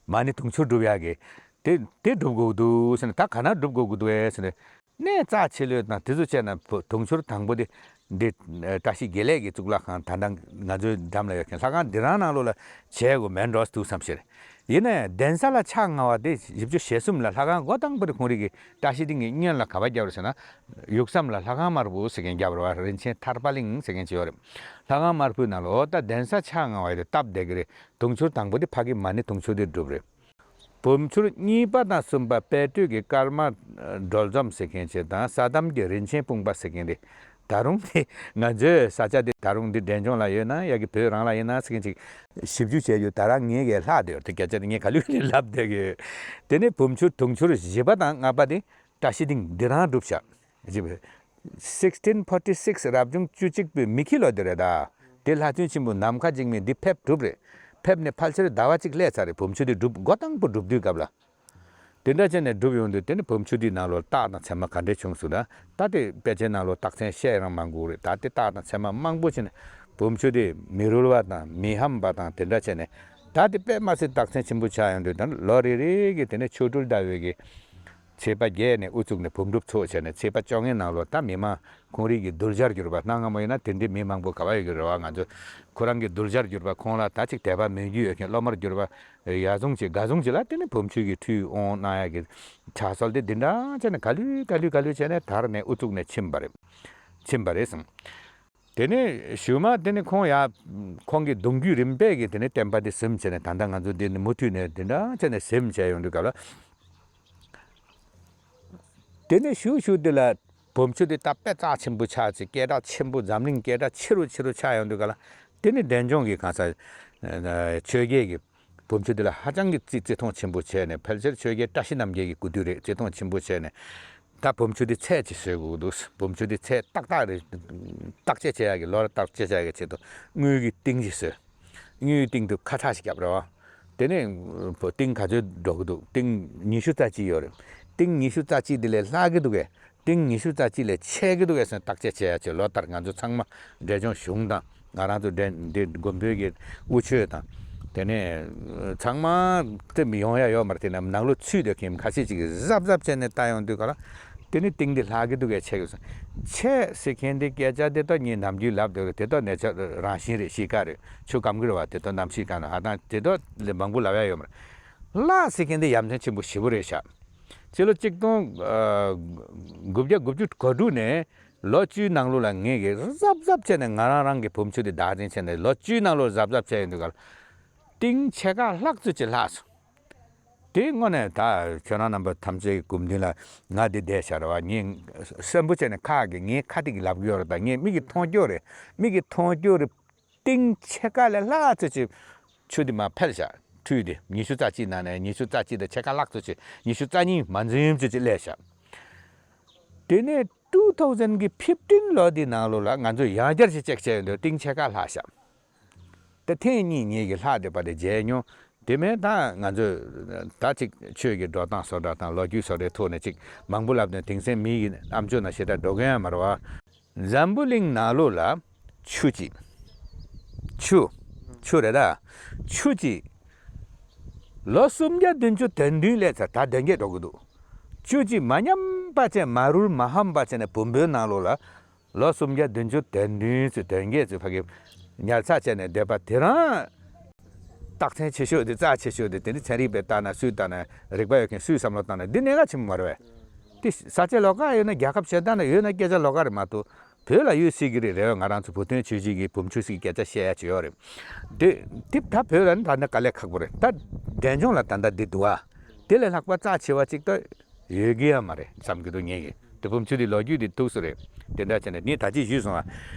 མ་ཎི་དུང་ཕྱུར་སྒྲུབ་ཡག་གི་དེ་དེ་སྒྲུབ་དགོས་ཀྱི་འདུག་ཟེར་ནས། ད་ག་ན་སྒྲུབ་དགོས་ཀྱི་འདུག་ཨེ་ཟེར་ནས། གནས་རྩ་ཆེ་ལོས་དང་དེ་ཚོ་བྱས་ན། བུ་དུང་ཕྱུར་དང་པོ་དེ་འདི་བཀྲ་ཤིས་དགེ་ལེགས་ཀྱི་གཙུག་ལག་ཁང་། ད་ལྟ་ང་ཚོའི་འགྲམ་ལ་ཡོད་མཁན་ལྷ་ཁང་འདི་རང་ནང་ལོགས་ལ་བྱེད་དགོས་མེད་འགྲོ་འདུག་བསམ་ཤེས། ཡིན་ན་ཡང་གདན་ས་ལ་ཕྱག་བསྔགས་པ་དེ་བཞི་བཅུ་ཞེ་གསུམ་ལ་ལྷ་ཁང་སྒོ་དང་པོ་དེ་ཁོང་རིགས་ཀྱིས་བཀྲ་ཤིས་སྡིངས་ཀྱི་སྔོན་ལ་ག་པར་བརྒྱབ་རེད་ཟེར་ན། ཡུགས་ཟམ་ལ་ལྷ་ཁང་དམར་པོ་ཟེར་མཁན་བརྒྱབ་རེད་བ། རིན་ཆེན་ཐར་པ་གླིང་ཟེར་མཁན་ཅིག་ཡོད་རེད། ལྷ་ཁང་དམར་པོའི་ནང་ལ། འོ་ད་གདན་ས་ཕྱག་བསྔགས་པ་དེ་སྟབས་བདེ་གི་རེད། དུང་ཕྱུར་དང་པོ་དེ་ཕ་གི་མ་ཎི་དུང་ཕྱུར་དེ་སྒྲུབ་རེད། བུམ་ཆུ་གཉིས་པ་དང་གསུམ་པ་དཔལ་སྤྲུལ་གྱི་ཀརྨ་སྒྲོལ་འཛོམས་ཟེར་མཁན་ཅིག་དང་། ས་དམ་གྱི་རིན་ཆེན་སྤུངས་པ་ཟེར་མཁན་དེ། ད་རུང་དེ་ང་ཚོའི་ས་ཆ་དེ་ད་རུང་འདི་འབྲས་ལྗོངས་ལ་ཡོད་ན་ཡ་གི་བོད་རང་ལ་ཡིན་ན་ཟེར་མཁན་ཅིག་ཞིབ་འཇུག་བྱས་ཡོད། ད་རང་ངས་གས་ལྷག་བསྡད་ཡོད། དེ་སྐད་ཆ་དེ་ངས་ག་ལུས་ནས་ལབ་བསྡད་ཀྱི་ཡོད། དེ་ནས་བུམ་ཆུ་དུང་ཕྱུར་བཞི་པ་དང་ལྔ་པ་དེ་བཀྲ་ཤིས་སྡིངས་འདི་རང་སྒྲུབ་བཞག་ཅེས། sixteen forty six རབ་བྱུང་བཅུ་གཅིག་པའི་མེ་ཁྱི་ལོ་དེ་རེད་ད། དེ་ལྷ་བཙུན་ཆེན་པོ་ནམ་མཁའ་འཇིགས་མེད་འདི་ཕེབས་གྲུབ་རེད། ཕེབས་ནས་ཕལ་ཆེར་ཟླ་བ་གཅིག་སླེབས་ཚར་རེད། བུམ་ཆུ་དེ་སྒྲུབ་འགོ་དང་པོ་སྒྲུབ་དུས་སྐབས་ལ། དེ་འདྲ་བྱས་ནས་སྒྲུབ་ཡོང་དུས། དེ་ནི་བུམ་ཆུ་དེའི་ནང་ལོགས་རྟགས་དང་མཚན་མ་ག་འདྲས་བྱུང་སོང་ན། ད་དེ་དཔེ་ཆའི་ནང་ལོགས་རྟགས་མཚན་བཤད་རང་མང་པོ་རེད། ད་དེ་རྟགས་དང་མཚན་མ་མང་པོ་བྱས་ནས་བུམ་ཆུ་དེ་མི་རུལ་བ་དང་མི་ཧམ་པ་དང་དེ་འདྲ་བྱས་ནས། ད་དེ་དཔེ་མ་སྲིད་རྟགས་མཚན་ཆེན་པོ་ཆགས་ཡོང་དུས། ད་ལོ་རེ་རེ་གི་དེ་ནས་ཆོ་འཕྲུལ་ཟླ་བའི་གི་ ཚེས་པ་བརྒྱད་ནས་དབུ་བཙུགས་ནས་བུམ་སྒྲུབ་ཚོགས་བྱས་ནས་ཚེས་པ་བཅོ་ལྔའི་ནང་ལོགས་ད་མི་མང་ཁོང་རིགས་ཀྱི་གདུལ་བྱར་གྱུར་པ། གནའ་སྔ་མོ་ཡིན་ན་དེ་འདྲའི་མི་མང་པོ་ག་པར་ཡོད་ཀྱི་རེད་བ། ང་ཚོ་ཁོ་རང་གི་གདུལ་བྱར་གྱུར་པ་ཁོང་ལ་ད་ཅིག་དད་པ་མོས་གུས་ཡོད་མཁན་སློབ་མར་གྱུར་པ་ཡ་བཟུང་ཅིག་ག་བཟུང་ཅིག་ལ་དེ་ནི་བུམ་ཆུ་གི་ཁྲུས་དབང་གནང་ཡ་གི་ཕྱག་སྲོལ་དེ་འདི་འདྲ་བྱས་ནས་ག་ལེར་ག་ལེར་ག་ལེར་བྱས་ནས་དར་ནས་དབུ་བཙུགས་ནས་ཕྱིན་པ་རེད། ཕྱིན་པ་རེད་གསུངས། དེ་ནས་གཞུག་མ་དེ་ནས་ཁོང་ཡ། ཁོང་གི་གདུང་རྒྱུད་རིམ་པས་ཀྱི་དེ་ནས་བསྟན་པ་འདི་ཟིན་བྱས་ནས་ད་ལྟ་ང་ཚོ་འདི་ནས་མུ་མཐུད་ནས་འདི་འདྲ་བྱས་ནས་ཟིན་བྱས་ཡོང་དུས་སྐབས་ལ། དེ་ནས་གཞུག་གཞུག་འདི་ལ་བུམ་ཆུ་འདི་ད་དཔེ་རྩ་ཆེན་པོ་ཆགས་ཚེ་སྐད་གྲགས་ཆེན་པོ་འཛམ་གླིང་སྐད་གྲགས་ཆེ་རུ་ཆེ་རུ་ཆགས་ཡོང་དུས་སྐབས་ལ། དེ་ནས་འབྲས་ལྗོངས་ཀྱི་གང་ཟག་ཆོས་རྒྱལ་གྱི་བུམ་ཆུ་འདི་ལ་ཧ་ཅང་གི་བརྩི་བརྩི་མཐོང་ཆེན་པོ་བྱས་ནས། ཕལ་ཆེར་ཆོས་རྒྱལ་བཀྲ་ཤིས་རྣམ་རྒྱལ་གྱི་སྐུ་དུས་རེད། བརྩི་མཐོང་ཆེན་པོ་བྱས་ནས། ད་བུམ་ཆུ་འདི་ཚད་ཅིག་བཟོ་དགོས་འདུག་བུམ་ཆུ་འདི་ཚད་ཏག་ཏག་རེད། བརྟག་དཔྱད་བྱེད་ཡག་གི་ལོ་ལ་བརྟག་དཔྱད་བྱེད་ཡག་གི་ཆེད་དུ་དངུལ་གྱི་ཏིང་ཅིག་བཟོས། དངུལ་གྱི་ཏིང་དུ་ཁ་ཁྲག་ཞིག་བརྒྱབ་རེད་བ། དེ་ནས་ཏིང་ག་ཚོད་འགྲོ་གི་འདུག་ཏིང་ཉི་ཤུ་རྩ་གཅིག་ཡོད་རེད། ཏིང་ཉི་ཤུ་རྩ་གཅིག་འདི་ལས་ལྷག་གི་འདུག་གས། ཏིང་ཉི་ཤུ་རྩ་གཅིག་ལས་ཆད་ཀྱི་འདུག་གས་ཟེར་བརྟག་དཔྱད་བྱེད་ཡ་ཆེད་ལོ་ལྟར་ང་ཚོ་ཚང་མ་འབྲས་ལྗོངས་གཞུང་དང་། ང་རང་ཚོ་འདྲེ་འདི་དགོན་པའི་གི་དབུ་ཆོས་དང་། དེ་ནས་ཚང་མ་དེ་མི་ཡོང་ཡ་ཡོད་མ་རེད། དེ་ནས་ནང་ལོགས་ཚུད་དེ་མཁན་ཁ་ཤས་ཅིག་གིས་གཟབ་གཟབ་བྱས་ནས་ལྟ་ཡོང་དུས་ག་ལ། དེ་ནི་ཏིང་འདི་ལྷག་གི་འདུག་གས། ཆད་གི་ཟེར་མཁན་འདི་སྐད་ཆ་དེ་ད་ངས་ནམ་རྒྱུན་ལབ་བསྡད་རེད། དེ་ད་གནས་ཆ་རང་བཞིན་རེད། གཤིས་ཀ་རེད། ཆུ་སྐམ་གི་རེད་བ། དེ་ད་གནམ་གཤིས་གང་ན་ཧ་ཐང་དེ་ད་ལས་མང་པོ་ལབ་ཡ་ཡོད་མ་རེད། ལྷག་ཟེར་མཁན་འདི་ཡ་མཚན་ཆེན་པོ་ཞེ་པོ་རེད་ཤག་ཕྱི་ལོ་གཅིག་སྟོང་དགུ་བརྒྱ་དགུ་བཅུ་གོ་དྲུག་ནས་ལོ་བཅུའི་ནང་ལོགས་ལ་ངས་གི་གཟབ་གཟབ་བྱས་ནས་ང་རང་རང་གི་བུམ་ཆུ་དེ་བདག་འཛིན་བྱས་ནས་ལོ་བཅུའི་ནང་ལོགས་གཟབ་གཟབ་བྱས་ཡོང་དུས་ག་ལ། ཏིང་ཕྱེད་ཀ་ལྷག་ཙམ་ཅིག་ལྷག་སོང་། དེ་དངོས་གནས་ད་ཁྱོད་རང་རྣམ་པ་ཐམས་ཅད་ཀྱི་སྐུ་མདུན་ལ་ང་འདི་བསྡད་བཞག་རེད་བ། ངས་གསོན་པོ་བྱས་ནས་ཁ་གི་ངའི་ཁ་ཏིག་གི་ལབ་གི་ཡོད་རེད། ད་ངས་མིག་གིས་མཐོང་རྒྱུ་རེད། མིག་གིས་མཐོང་རྒྱུ་རེད། ཏིང་ཕྱེད་ཀ་ལས་ལྷག་ཙམ་ཅིག་ཆུ་དེ་མར་འཕེལ་བཞག་ཁྲུས་དེ་ཉི་ཤུ་རྩ་གཅིག་ནང་ནས་ཉི་ཤུ་རྩ་གཅིག་དང་ཕྱེད་ཀ་ལྷག་ཙམ་ཅིག་ཉི་ཤུ་རྩ་གཉིས་མ་འཛེམ་ཙམ་ཅིག་སླེབས་བཞག་དེ་ནས་two thousand གི་fifteen ལོ་དེའི་ནང་ལོགས་ལ་ང་ཚོས་ཡང་བསྐྱར་ཞིག་ཅེག་བྱས་ཡོང་དུས་ཏིང་ཕྱེད་ཀ་ལྷག་བཞག་དེ་ཐེངས་གཉིས་ངེད་ཀྱིས་ལྷག་བསྡད་པ་དེ་མཇལ་མྱོང་། དེ་མིན་ད་ང་ཚོས་ད་ཅིག་ཆོས་ཀྱི་འགྲོ་སྟངས་བཟོ་འདྲ་དང་ལོ་རྒྱུས་བཟོ་འདྲའི་ཐོག་ནས་ཅིག་མང་པོ་ལབ་ནས་དེང་སང་མི་ཡི་ཨམ་ཅོག་ནང་ཞེ་དྲག་འགྲོ་གི་ཡོད་མ་རེད་བ། འཛམ་བུ་གླིང་ནང་ལོགས་ལ་ཆུ་གཅིག་ཆུ། ཆུ་རེད་ད། ཆུ་གཅིག་ལོ་སུམ་བརྒྱ་བདུན་ཅུ་དོན་བདུན་སླེབས་ཚར། ད་དོན་བརྒྱད་འགྲོ་གི་འདུག་ཆུ་གཅིག་མ་ཉམས་པ་བྱས་མ་རུལ་མ་ཧམ་པ་བྱས་ནས་བུམ་པའི་ནང་ལོགས་ལ་ལོ་སུམ་བརྒྱ་བདུན་ཅུ་དོན་བདུན་ཚོད་དོན་བརྒྱད་ཚོད་ཕ་གི་ཉར་ཚགས་བྱས་ནས་བསྡད་པ་དེ་རང་རྟགས་མཚན་ཆེ་ཤོས་དེ་རྩ་ཆེ་ཤོས་དེ་དེ་ནི་ཚན་རིག་པས་བལྟས་ན་སུས་བལྟས་ན་རིག་པ་ཡོད་མཁན་སུས་བསམ་བློ་བཏང་ན་འདི་གནད་འགག་ཆེན་པོ་མ་རེད་བས། དེ་ས་ཆ་ལོགས་ཀ་ཡོད་ན་རྒྱལ་ཁབ་གཞན་དག་ན་ཡོད་ན་སྐད་ཆ་ལོགས་ཀ་རེད་མ་གཏོགས། བོད་ལ་ཡོད་སྲིད་ཀྱི་རེད། རེད་བས། ང་རང་ཚོ་བུ་སྟོན་ཆོས་སྦྱིན་གྱི་བུམ་ཆུ་ཟིག་གི་སྐད་ཆ་བཤད་ཡ་ཅིག་ཡོད་རེད། དེ་དེ་ད་བོད་ལ་ནི་ད་ནི་དཀའ་ལས་ཁག་པོ་རེད། ད་འབྲས་ལྗོངས་ལ་ད་ལྟ་འདི་འདུག་ཨ། དེ་ལས་ལྷག་པ་རྩ་ཆེ་བ་ཅིག་ད་ཡོད་ཀྱི་ཡ་མ་རེད་བསམ་གྱི་འདུག་ངེད་ཀྱིས། དེ་བུམ་ཆུ་དེ་ལོ་རྒྱུས་དེ་ཐུགས་སུ་རེད། དེ་འདྲ་བྱས་ནས་ངས་ད་ཅི་ཞུས་སོང་ཨ།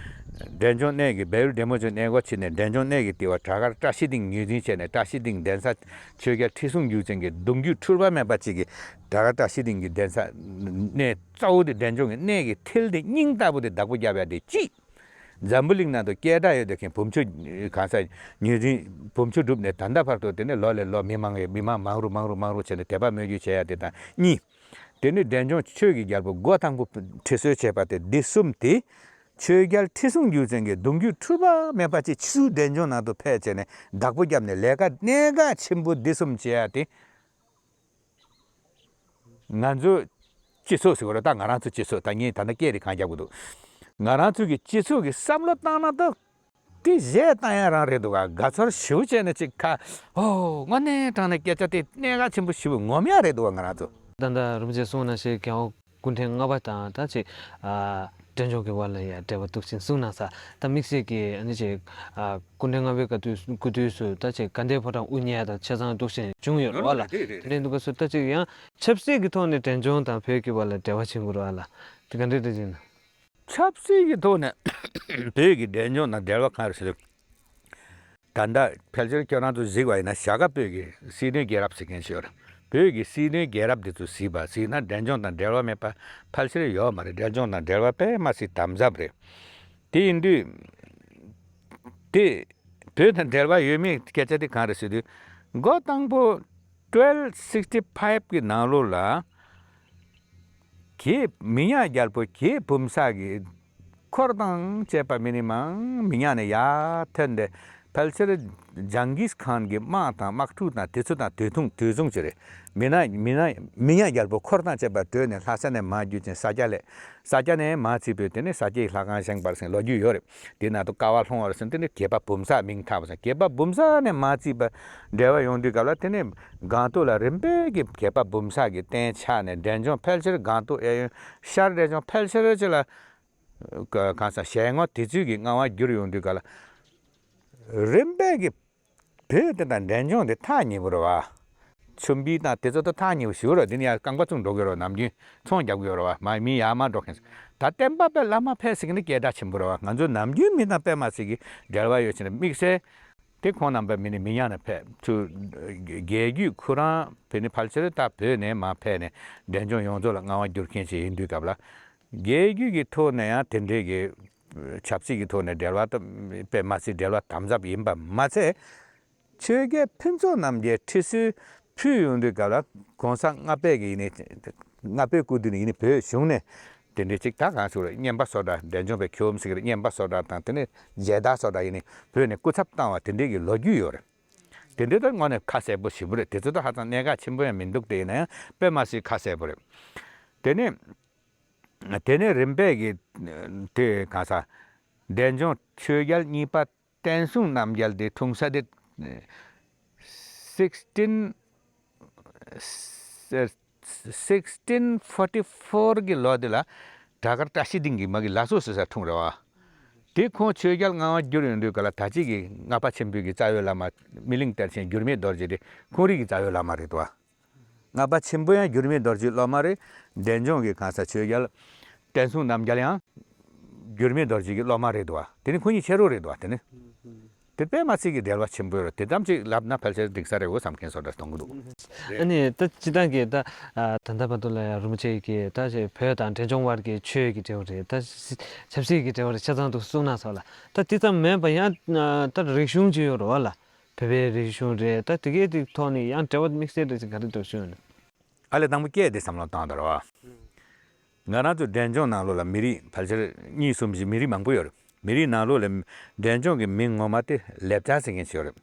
འབྲས་ལྗོངས་གནས་ཀྱི་བལ་ཡུལ་འབྲས་མོ་ཆུ་གནས་སྒོ་ཕྱེ་ནས་འབྲས་ལྗོངས་གནས་ཀྱི་ལྟེ་བ་བྲག་དཀར་བཀྲ་ཤིས་སྡིངས་ངོས་འཛིན་བྱས་ནས་བཀྲ་ཤིས་སྡིངས་གདན་ས་ཆོས་རྒྱལ་ཁྲི་སྲོང་ལྡེའུ་བཙན་གྱི་གདུང་རྒྱུད་འཁྲུལ་པ་མེད་པ་ཅིག་གི་བྲག་དཀར་བཀྲ་ཤིས་སྡིངས་ཀྱི་གདན་ས་གནས་གཙོ་བོ་དེ་འབྲས་ལྗོངས་ཀྱི་གནས་ཀྱི་མཐིལ་དེ་སྙིང་ལྟ་བུ་དེ་བདག་པོ་བརྒྱབ་ཡ་དེ་གཅིག་འཛམ་བུ་གླིང་ནང་དུ་སྐད་གྲགས་ཡོད་དེ་མཁན་བུམ་ཆུ་གང་ས་ངོས་འཛིན་བུམ་ཆུ་གྲུབ་ནས་ད་ལྟ་བར་དུ་དེ་ནས་ལོ་ལས་ལོ་མི་མང་གི་མི་མང་མང་རུ་མང་རུ་མང་རུ་བྱས་ནས་དད་པ་མོས་གུས་བྱེད་ཡ་དེ་དང་གཉིས། དེ་ནས་འབྲས་ལྗོངས་ཆོས་ཀྱི་རྒྱལ་པོ་འགོ་དང་པོ་ཁྲི་གསོལ་བྱས་པ་དེ་འདི་གསུམ་དེ། ཆོས་རྒྱལ་ཁྲི་སྲོང་ལྡེའུ་བཙན་གྱི་གདུང་རྒྱུད་འཁྲུལ་པ་མེད་པ་ཅིག་ཕྱིས་སུ་འབྲས་ལྗོངས་ནང་དུ་ཕེབས་བྱས་ནས་བདག་པོ་བརྒྱབ་ནས་ལས་ཀ་གནད་འགག་ཆེན་པོ་འདི་གསུམ་བྱེད་ཡ་དེ། ང་ཚོ་སྤྱི་ཚོགས་ཟེར་བ་རེད། ད་ང་རང་ཚོ་སྤྱི་ཚོགས་ད་ངས་ད་ལྟ་སྐད་རིགས་གང་རྒྱག་དགོས་འདུག་ང་རང་ཚོ་གི་སྤྱི་ཚོགས་ཀྱི་བསམ་བློ་བཏང་ན་ད་དེ་གཞས་བཏང་ཡ་རང་རེད་འདུག་ག་དགའ་ཚོར་ཞེ་པོ་བྱས་ནས་ཅིག་ཁ་ཨོ་དངོས་གནས་དྲང་གནས་སྐད་ཆ་དེ་གནད་འགག་ཆེན་པོ་ཞེ་པོ་ངོམ་ཡ་རེད་འདུག་ག་ང་རང་ཚོ། ད་ལྟ་རིན་པོ་ཆེ་གསུངས་ནང་བཞིན་རྒྱལ་བ་སྐུ་ཕྲེང་ལྔ་པ་དང་ད་ཅིག་ཨ་འབྲས་ལྗོངས་ཀྱི་བར་ལ་ཡ་འབྲེལ་བ་འདུག་ཅིང་གསུངས་གནང་ས། ད་དམིགས་བསལ་གྱི་ཨ་ནི་ཅིག་ཨ་སྐུ་ཕྲེང་ལྔ་པའི་སྐུ་དུས་སྐུ་དུས་སུ་ད་ཅིག་དགའ་ལྡན་ཕོ་བྲང་དབུ་བརྙེས་དང་ཆ་ཚང་འདུག་ཅིང་བྱུང་ཡོད་རེད་བ་ལ། དེ་འདྲའི་འདུག་ག་སུ་ད་ཅིག་ཡང་ཆབ་སྲིད་ཀྱི་ཐོག་ནས་འབྲས་ལྗོངས་དང་བོད་ཀྱི་བར་ལ་འབྲེལ་བ་ཆེན་པོ་རེད་བ་ལ། དེ་ག་འདྲའི་འདྲ་ཅིག་ན། ཆབ་སྲིད་ཀྱི་ཐོག་ནས་བོད་ཀྱི་འབྲས་ལྗོངས་དང་འབྲེལ་བ་གང་རེད་ཟེར་དུས། ད་ལྟ་ཕལ་ཆེར་ཁྱོད་རང་ཚོ་གཟིགས་པ་ཡིན་ན་བྱ་དགའ་བོད་ཀྱི་སྲིད་དོན་རྒྱལ་རབས་ཟེར་མཁན་ཞིག་ཡོད་རེད། བོད་ཀྱི་སྲིད་དོན་རྒྱལ་རབས་འདི་ཚོ་གཟིགས་པ་གཟིགས་ན་འབྲས་ལྗོངས་དང་འབྲེལ་བ་མེད་པ་ཕལ་ཆེར་ཡོད་མ་རེད། འབྲས་ལྗོངས་དང་འབྲེལ་བ་དཔེ་མ་སྲིད་དམ་ཟབ་རེད། དེ་ཡིན་དུས་དེ་བོད་དང་འབྲེལ་བ་ཡོད་མེད་སྐད་ཆ་དེ་གང་རེད་ཟེར་དུས། འགོ་དང་པོ་twelve sixty five གི་ནང་ལོགས་ལ། གྱད་མི་ཉག་རྒྱལ་པོ་གྱད་བུམ་ས་གི་འཁོར་དང་བཅས་པ་མི་ནི་མང་མི་ཉག་ནས་ཡར་ཐོན་ཏེ། ཕལ་ཆེར་ཇང་གིས་ཁཱན་གྱི་དམག་དང་དམག་འཁྲུག་དང་དེ་ཚོ་དང་དུས་ཐུང་དུས་མཚུངས་ཅིག་རེད། མི་ནག་མི་ནག་མི་ཉག་རྒྱལ་པོ་འཁོར་དང་བཅས་པ་བྲོས་ནས་ལྷ་ས་ནས་མར་བརྒྱུད་ཅིང་ས་སྐྱ་སླེབས། ས་སྐྱ་ནས་མར་རྩིས་པའི་དེ་ནས་ས་སྐྱའི་ལྷ་ཁང་བཞེངས་པར་ཟེར་ལོ་རྒྱུས་ཡོད་རེད། དེ་ནང་དུ་ཀ་བ་ལྷུང་བར་ཟེར་དེ་ནས་རྒྱལ་པོ་བུམ་ས་མིང་ཐོགས་པ་ཟེར། རྒྱལ་པོ་བུམ་ས་ནས་མར་རྩིས་པ་འབྲེལ་བ་ཡོང་དུས་སྐབས་ལ་དེ་ནས་སྒང་ཏོག་ལ་རིམ་པས་ཀྱི་རྒྱལ་པོ་བུམ་ས་གི་རྟེན་ཆགས་ནས་འབྲས་ལྗོངས་ཕལ་ཆེར་སྒང་ཏོག་གཡས་གཡོན་ཤར་འབྲས་ལྗོངས་ཕལ་ཆེར་ཅིག་ལ་ག་གང་ཟག་ཞལ་ངོ་དེ་ཚོའི་གི་མངའ་དབང་བསྒྱུར་ཡོང་དུས་སྐབས་ལ་རིམ་པས་ཀྱི་བོད་དེ་དང་འབྲས་ལྗོངས་དེ་ཐག་ཉེ་པོ་རེད་བ། ཆུམ་བི་དང་དེ་ཚོ་དང་ཐག་ཉེ་པོ་ཞིག་རེད། དེ་ནས་ཡང་རྐང་པ་བཙུགས་འགྲོ་གི་རེད། ནམ་རྒྱུན་ཚོང་རྒྱག་གི་ཡོད་རེད་བ། མ་མི་ཡར་མར་འགྲོ་མཁན་ཚོ། ད་བསྟན་པ་པའི་བླ་མ་ཕེབས་ཟེར་གི་ནི་སྐད་གྲགས་ཆེན་པོ་རེད་བ། ང་ཚོ་ནམ་རྒྱུན་མི་དང་དཔེ་མ་སྲིད་ཀྱི་འབྲེལ་བ་ཡོད་ཕྱིན་ན་དམིགས་བསལ་དེ་ཁོང་རྣམ་པ་མི་ནི་མི་ཉག་ནས་ཕེབས་ཚུལ། རྒྱལ་བརྒྱུད་ཁོ་རང་བོད་ནི་ཕལ་ཆེར་ད་བོད་ནས་མར་ཕེབས་ནས་འབྲས་ལྗོངས་ཡོངས་རྫོགས་ལ་མངའ་དབང་བསྒྱུར་མཁན་ཞིག་ཡིན་དུས་སྐབས་ལ། རྒྱལ་བརྒྱུད་ཀྱི་ཐོག་ནས་ཡང་དེ་འདྲའི་གི་ཆབ་སྲིད་ཀྱི་ཐོག་ནས་འབྲེལ་བ་དང་དཔེ་མ་སྲིད་འབྲེལ་བ་དམ་ཟབ་ཡིན་པ་མ་ཚད། ཆོས་རྒྱལ་ཕུན་ཚོགས་རྣམ་རྒྱལ་ཁྲི་སྲོང་ཕུད་ཡོང་དུས་སྐབས་ལ་གོང་ས་ལྔ་པའི་གི་ཡིན་ནི་ལྔ་པའི་སྐུ་དུས་ནས་ཡིན་ནི་བོད་གཞུང་ནས་དེ་འདྲའི་ཅིག་ད་གང་ཟེར་རེད། རྔན་པ་བཟོ་འདྲ། འབྲས་ལྗོངས་པའི་ཁྱོམ་ཟེར་གི་རེད། རྔན་པ་བཟོ་འདྲ་དང་དེ་ནས་མཇལ་དར་བཟོ་འདྲ་ཡིན་ནི་བོད་ནས་སྐུ་ཚབ་བཏང་བ་དེ་འདྲའི་གི་ལོ་རྒྱུས་ཡོད་རེད། དེ་འདྲའི་ད་དངོས་གནས་ཁ་གསལ་པོ་ཞེ་པོ་རེད། དེ་ཚོ་ད་ཧ་ཅང་གནད་འགག་ཆེན་པོ་ཡང་མི་འདུག་དེ་ཡིན་ན་ཡང་དཔེ་མ་སྲིད་ཁ་གསལ་པོ་རེད། དེ་ནས་དེ་ནས་རིམ་པས་ཀྱི་དེ་གང་ཟག་འབྲས་ལྗོངས་ཆོས་རྒྱལ་གཉིས་པ་བསྟན་སྲུང་རྣམ་རྒྱལ་དེ་འཁྲུངས་ས་དེ་sixteen sixteen forty four གི་ལོ་དེ་ལ་བྲག་དཀར་བཀྲ་ཤིས་སྡིངས་ཀྱི་མ་གི་ལ་སོ་ཟེར་ས་འཁྲུངས་རེད་བ། དེ་ཁོང་ཆོས་རྒྱལ་མངའ་དབང་བསྒྱུར་ཡོང་དུས་ག་ལ་ད་ཅིག་གི་སྔགས་པ་ཆེན་པོའི་གི་རྩ་བའི་བླ་མ་སྨིན་གླིང་གཏེར་ཆེན་འགྱུར་མེད་རྡོ་རྗེ་དེ་ཁོང་རིགས་ཀྱི་རྩ་བའི་བླ་མ་རེད་དོ། སྔགས་པ་ཆེན་པོ་ཡང་འགྱུར་མེད་རྡོ་རྗེའི་སློབ་མ་རེད། འབྲས་ལྗོངས་ཀྱི་གང་ཟག་ཆོས་རྒྱལ་བསྟན་སྲུང་རྣམ་རྒྱལ་ཡང་འགྱུར་མེད་རྡོ་རྗེ་གི་སློབ་མ་རེད་དོ། དེ་ནི་ཁོ་གཉིས་ཕྱི་རོལ་རེད་དོ། དེ་ནི་དེ་དཔེ་མ་སྲིད་ཀྱི་འབྲེལ་བ་ཆེན་པོ་ཡོད་རེད། དེ་ཙམ་ཅིག་ལབ་ན་ཕལ་ཆེར་འགྲིག་ས་རེད་འོ་བསམ་མཁན་བཟོ་འདྲ་གཏོང་གི་འདུག་ཨ་ནི་ད་སྤྱིར་བཏང་གི་ད་ད་ལྟ་བར་དུ་ལ་ཡང་རིན་པོ་ཆེ་གི་ད་བོད་དང་འབྲས་ལྗོངས་དབར་གྱི་ཆོས་ཀྱི་འབྲེལ་བ་རེད། ད་ཆབ་སྲིད་ཀྱི་འབྲེལ་བ་རེད། ཆ་ཚང་དུ་གསུངས་ན་སོགས་ལ་ད་དེ་ཙམ་མེད་པ་ཡང་ད་རིག་གཞུང་ཅིག་ཡོད་རེད་བ་ལ། བོད་པའི་རིག་གཞུང་རེད། ད་དེ་གའི་དེ་ཐོག་ནས་ཡང་འབྲེལ་བ་དམིགས་བསལ་རེད་ཅིག་ག་རེ་འདྲ་ཞུ་ཡོད་ན། ཨ་ལས་དང་པོ་སྐད་དེ་བསམ་བློ་བཏང་དང་ར་བ། ང་རང་ཚོ་འབྲས་ལྗོངས་ནང་ལོགས་ལ་མི་རིགས་ཕལ་ཆེར་གཉིས་གསུམ་བཞི་མི་རིགས་མང་པོ་ཡོད་རེད། མི་རིགས་ནང་ལོགས་ལ་འབྲས་ལྗོངས་ཀྱི་མིང་ངོ་མ་དེ་ལེབ་ཅ་ཟེར་མཁན་ཞིག་ཡོད་རེད།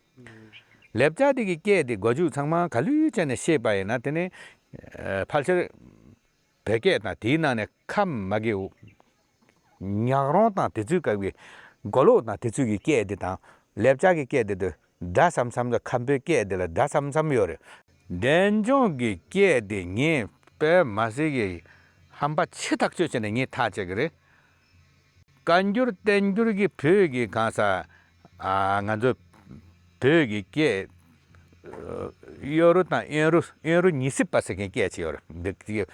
ལེབ་ཅ་དེ་གི་སྐད་དེ་མགོ་མཇུག་ཚང་མ་ག་ལུས་བྱས་ནས་ཤེས་པ་ཡིན་ན་དེ་ནི་ཕལ་ཆེར་བོད་སྐད་དང་དེའི་ནང་ནས་ཁམས་མ་གི་ཉག་རོང་དང་དེ་ཚོའི་སྐབས་ཀྱི་མགོ་ལོག་དང་དེ་ཚོའི་གི་སྐད་དེ་དང་ལེབ་ཅ་གི་སྐད་དེ་དུ་འདྲ་ཙམ་ཙམ་དང་ཁམས་པའི་སྐད་དེ་ལ་འདྲ་ཙམ་ཙམ་ཡོད་རེད། འབྲས་ལྗོངས་ཀྱི་སྐད་དེ་ངས་དཔེ་མ་སྲིད་ཀྱི་ཧམ་པ་ཆེ་ཐག་ཆོད་བྱས་ནས་ངས་ཐག་བཅད་ཀྱི་རེད། བཀའ་འགྱུར་བསྟན་འགྱུར་གྱི་བོད་ཀྱི་གང་ཟག་ཨ་ང་ཚོ་བོད་ཀྱི་སྐད་ཨ་གཡོ་རུ་དང་གཡོན་རུ་གཡོན་རུ་ཉི་ཤུ་པ་ཟེར་མཁན་སྐད་ཅིག་ཡོད་རེད། འདི་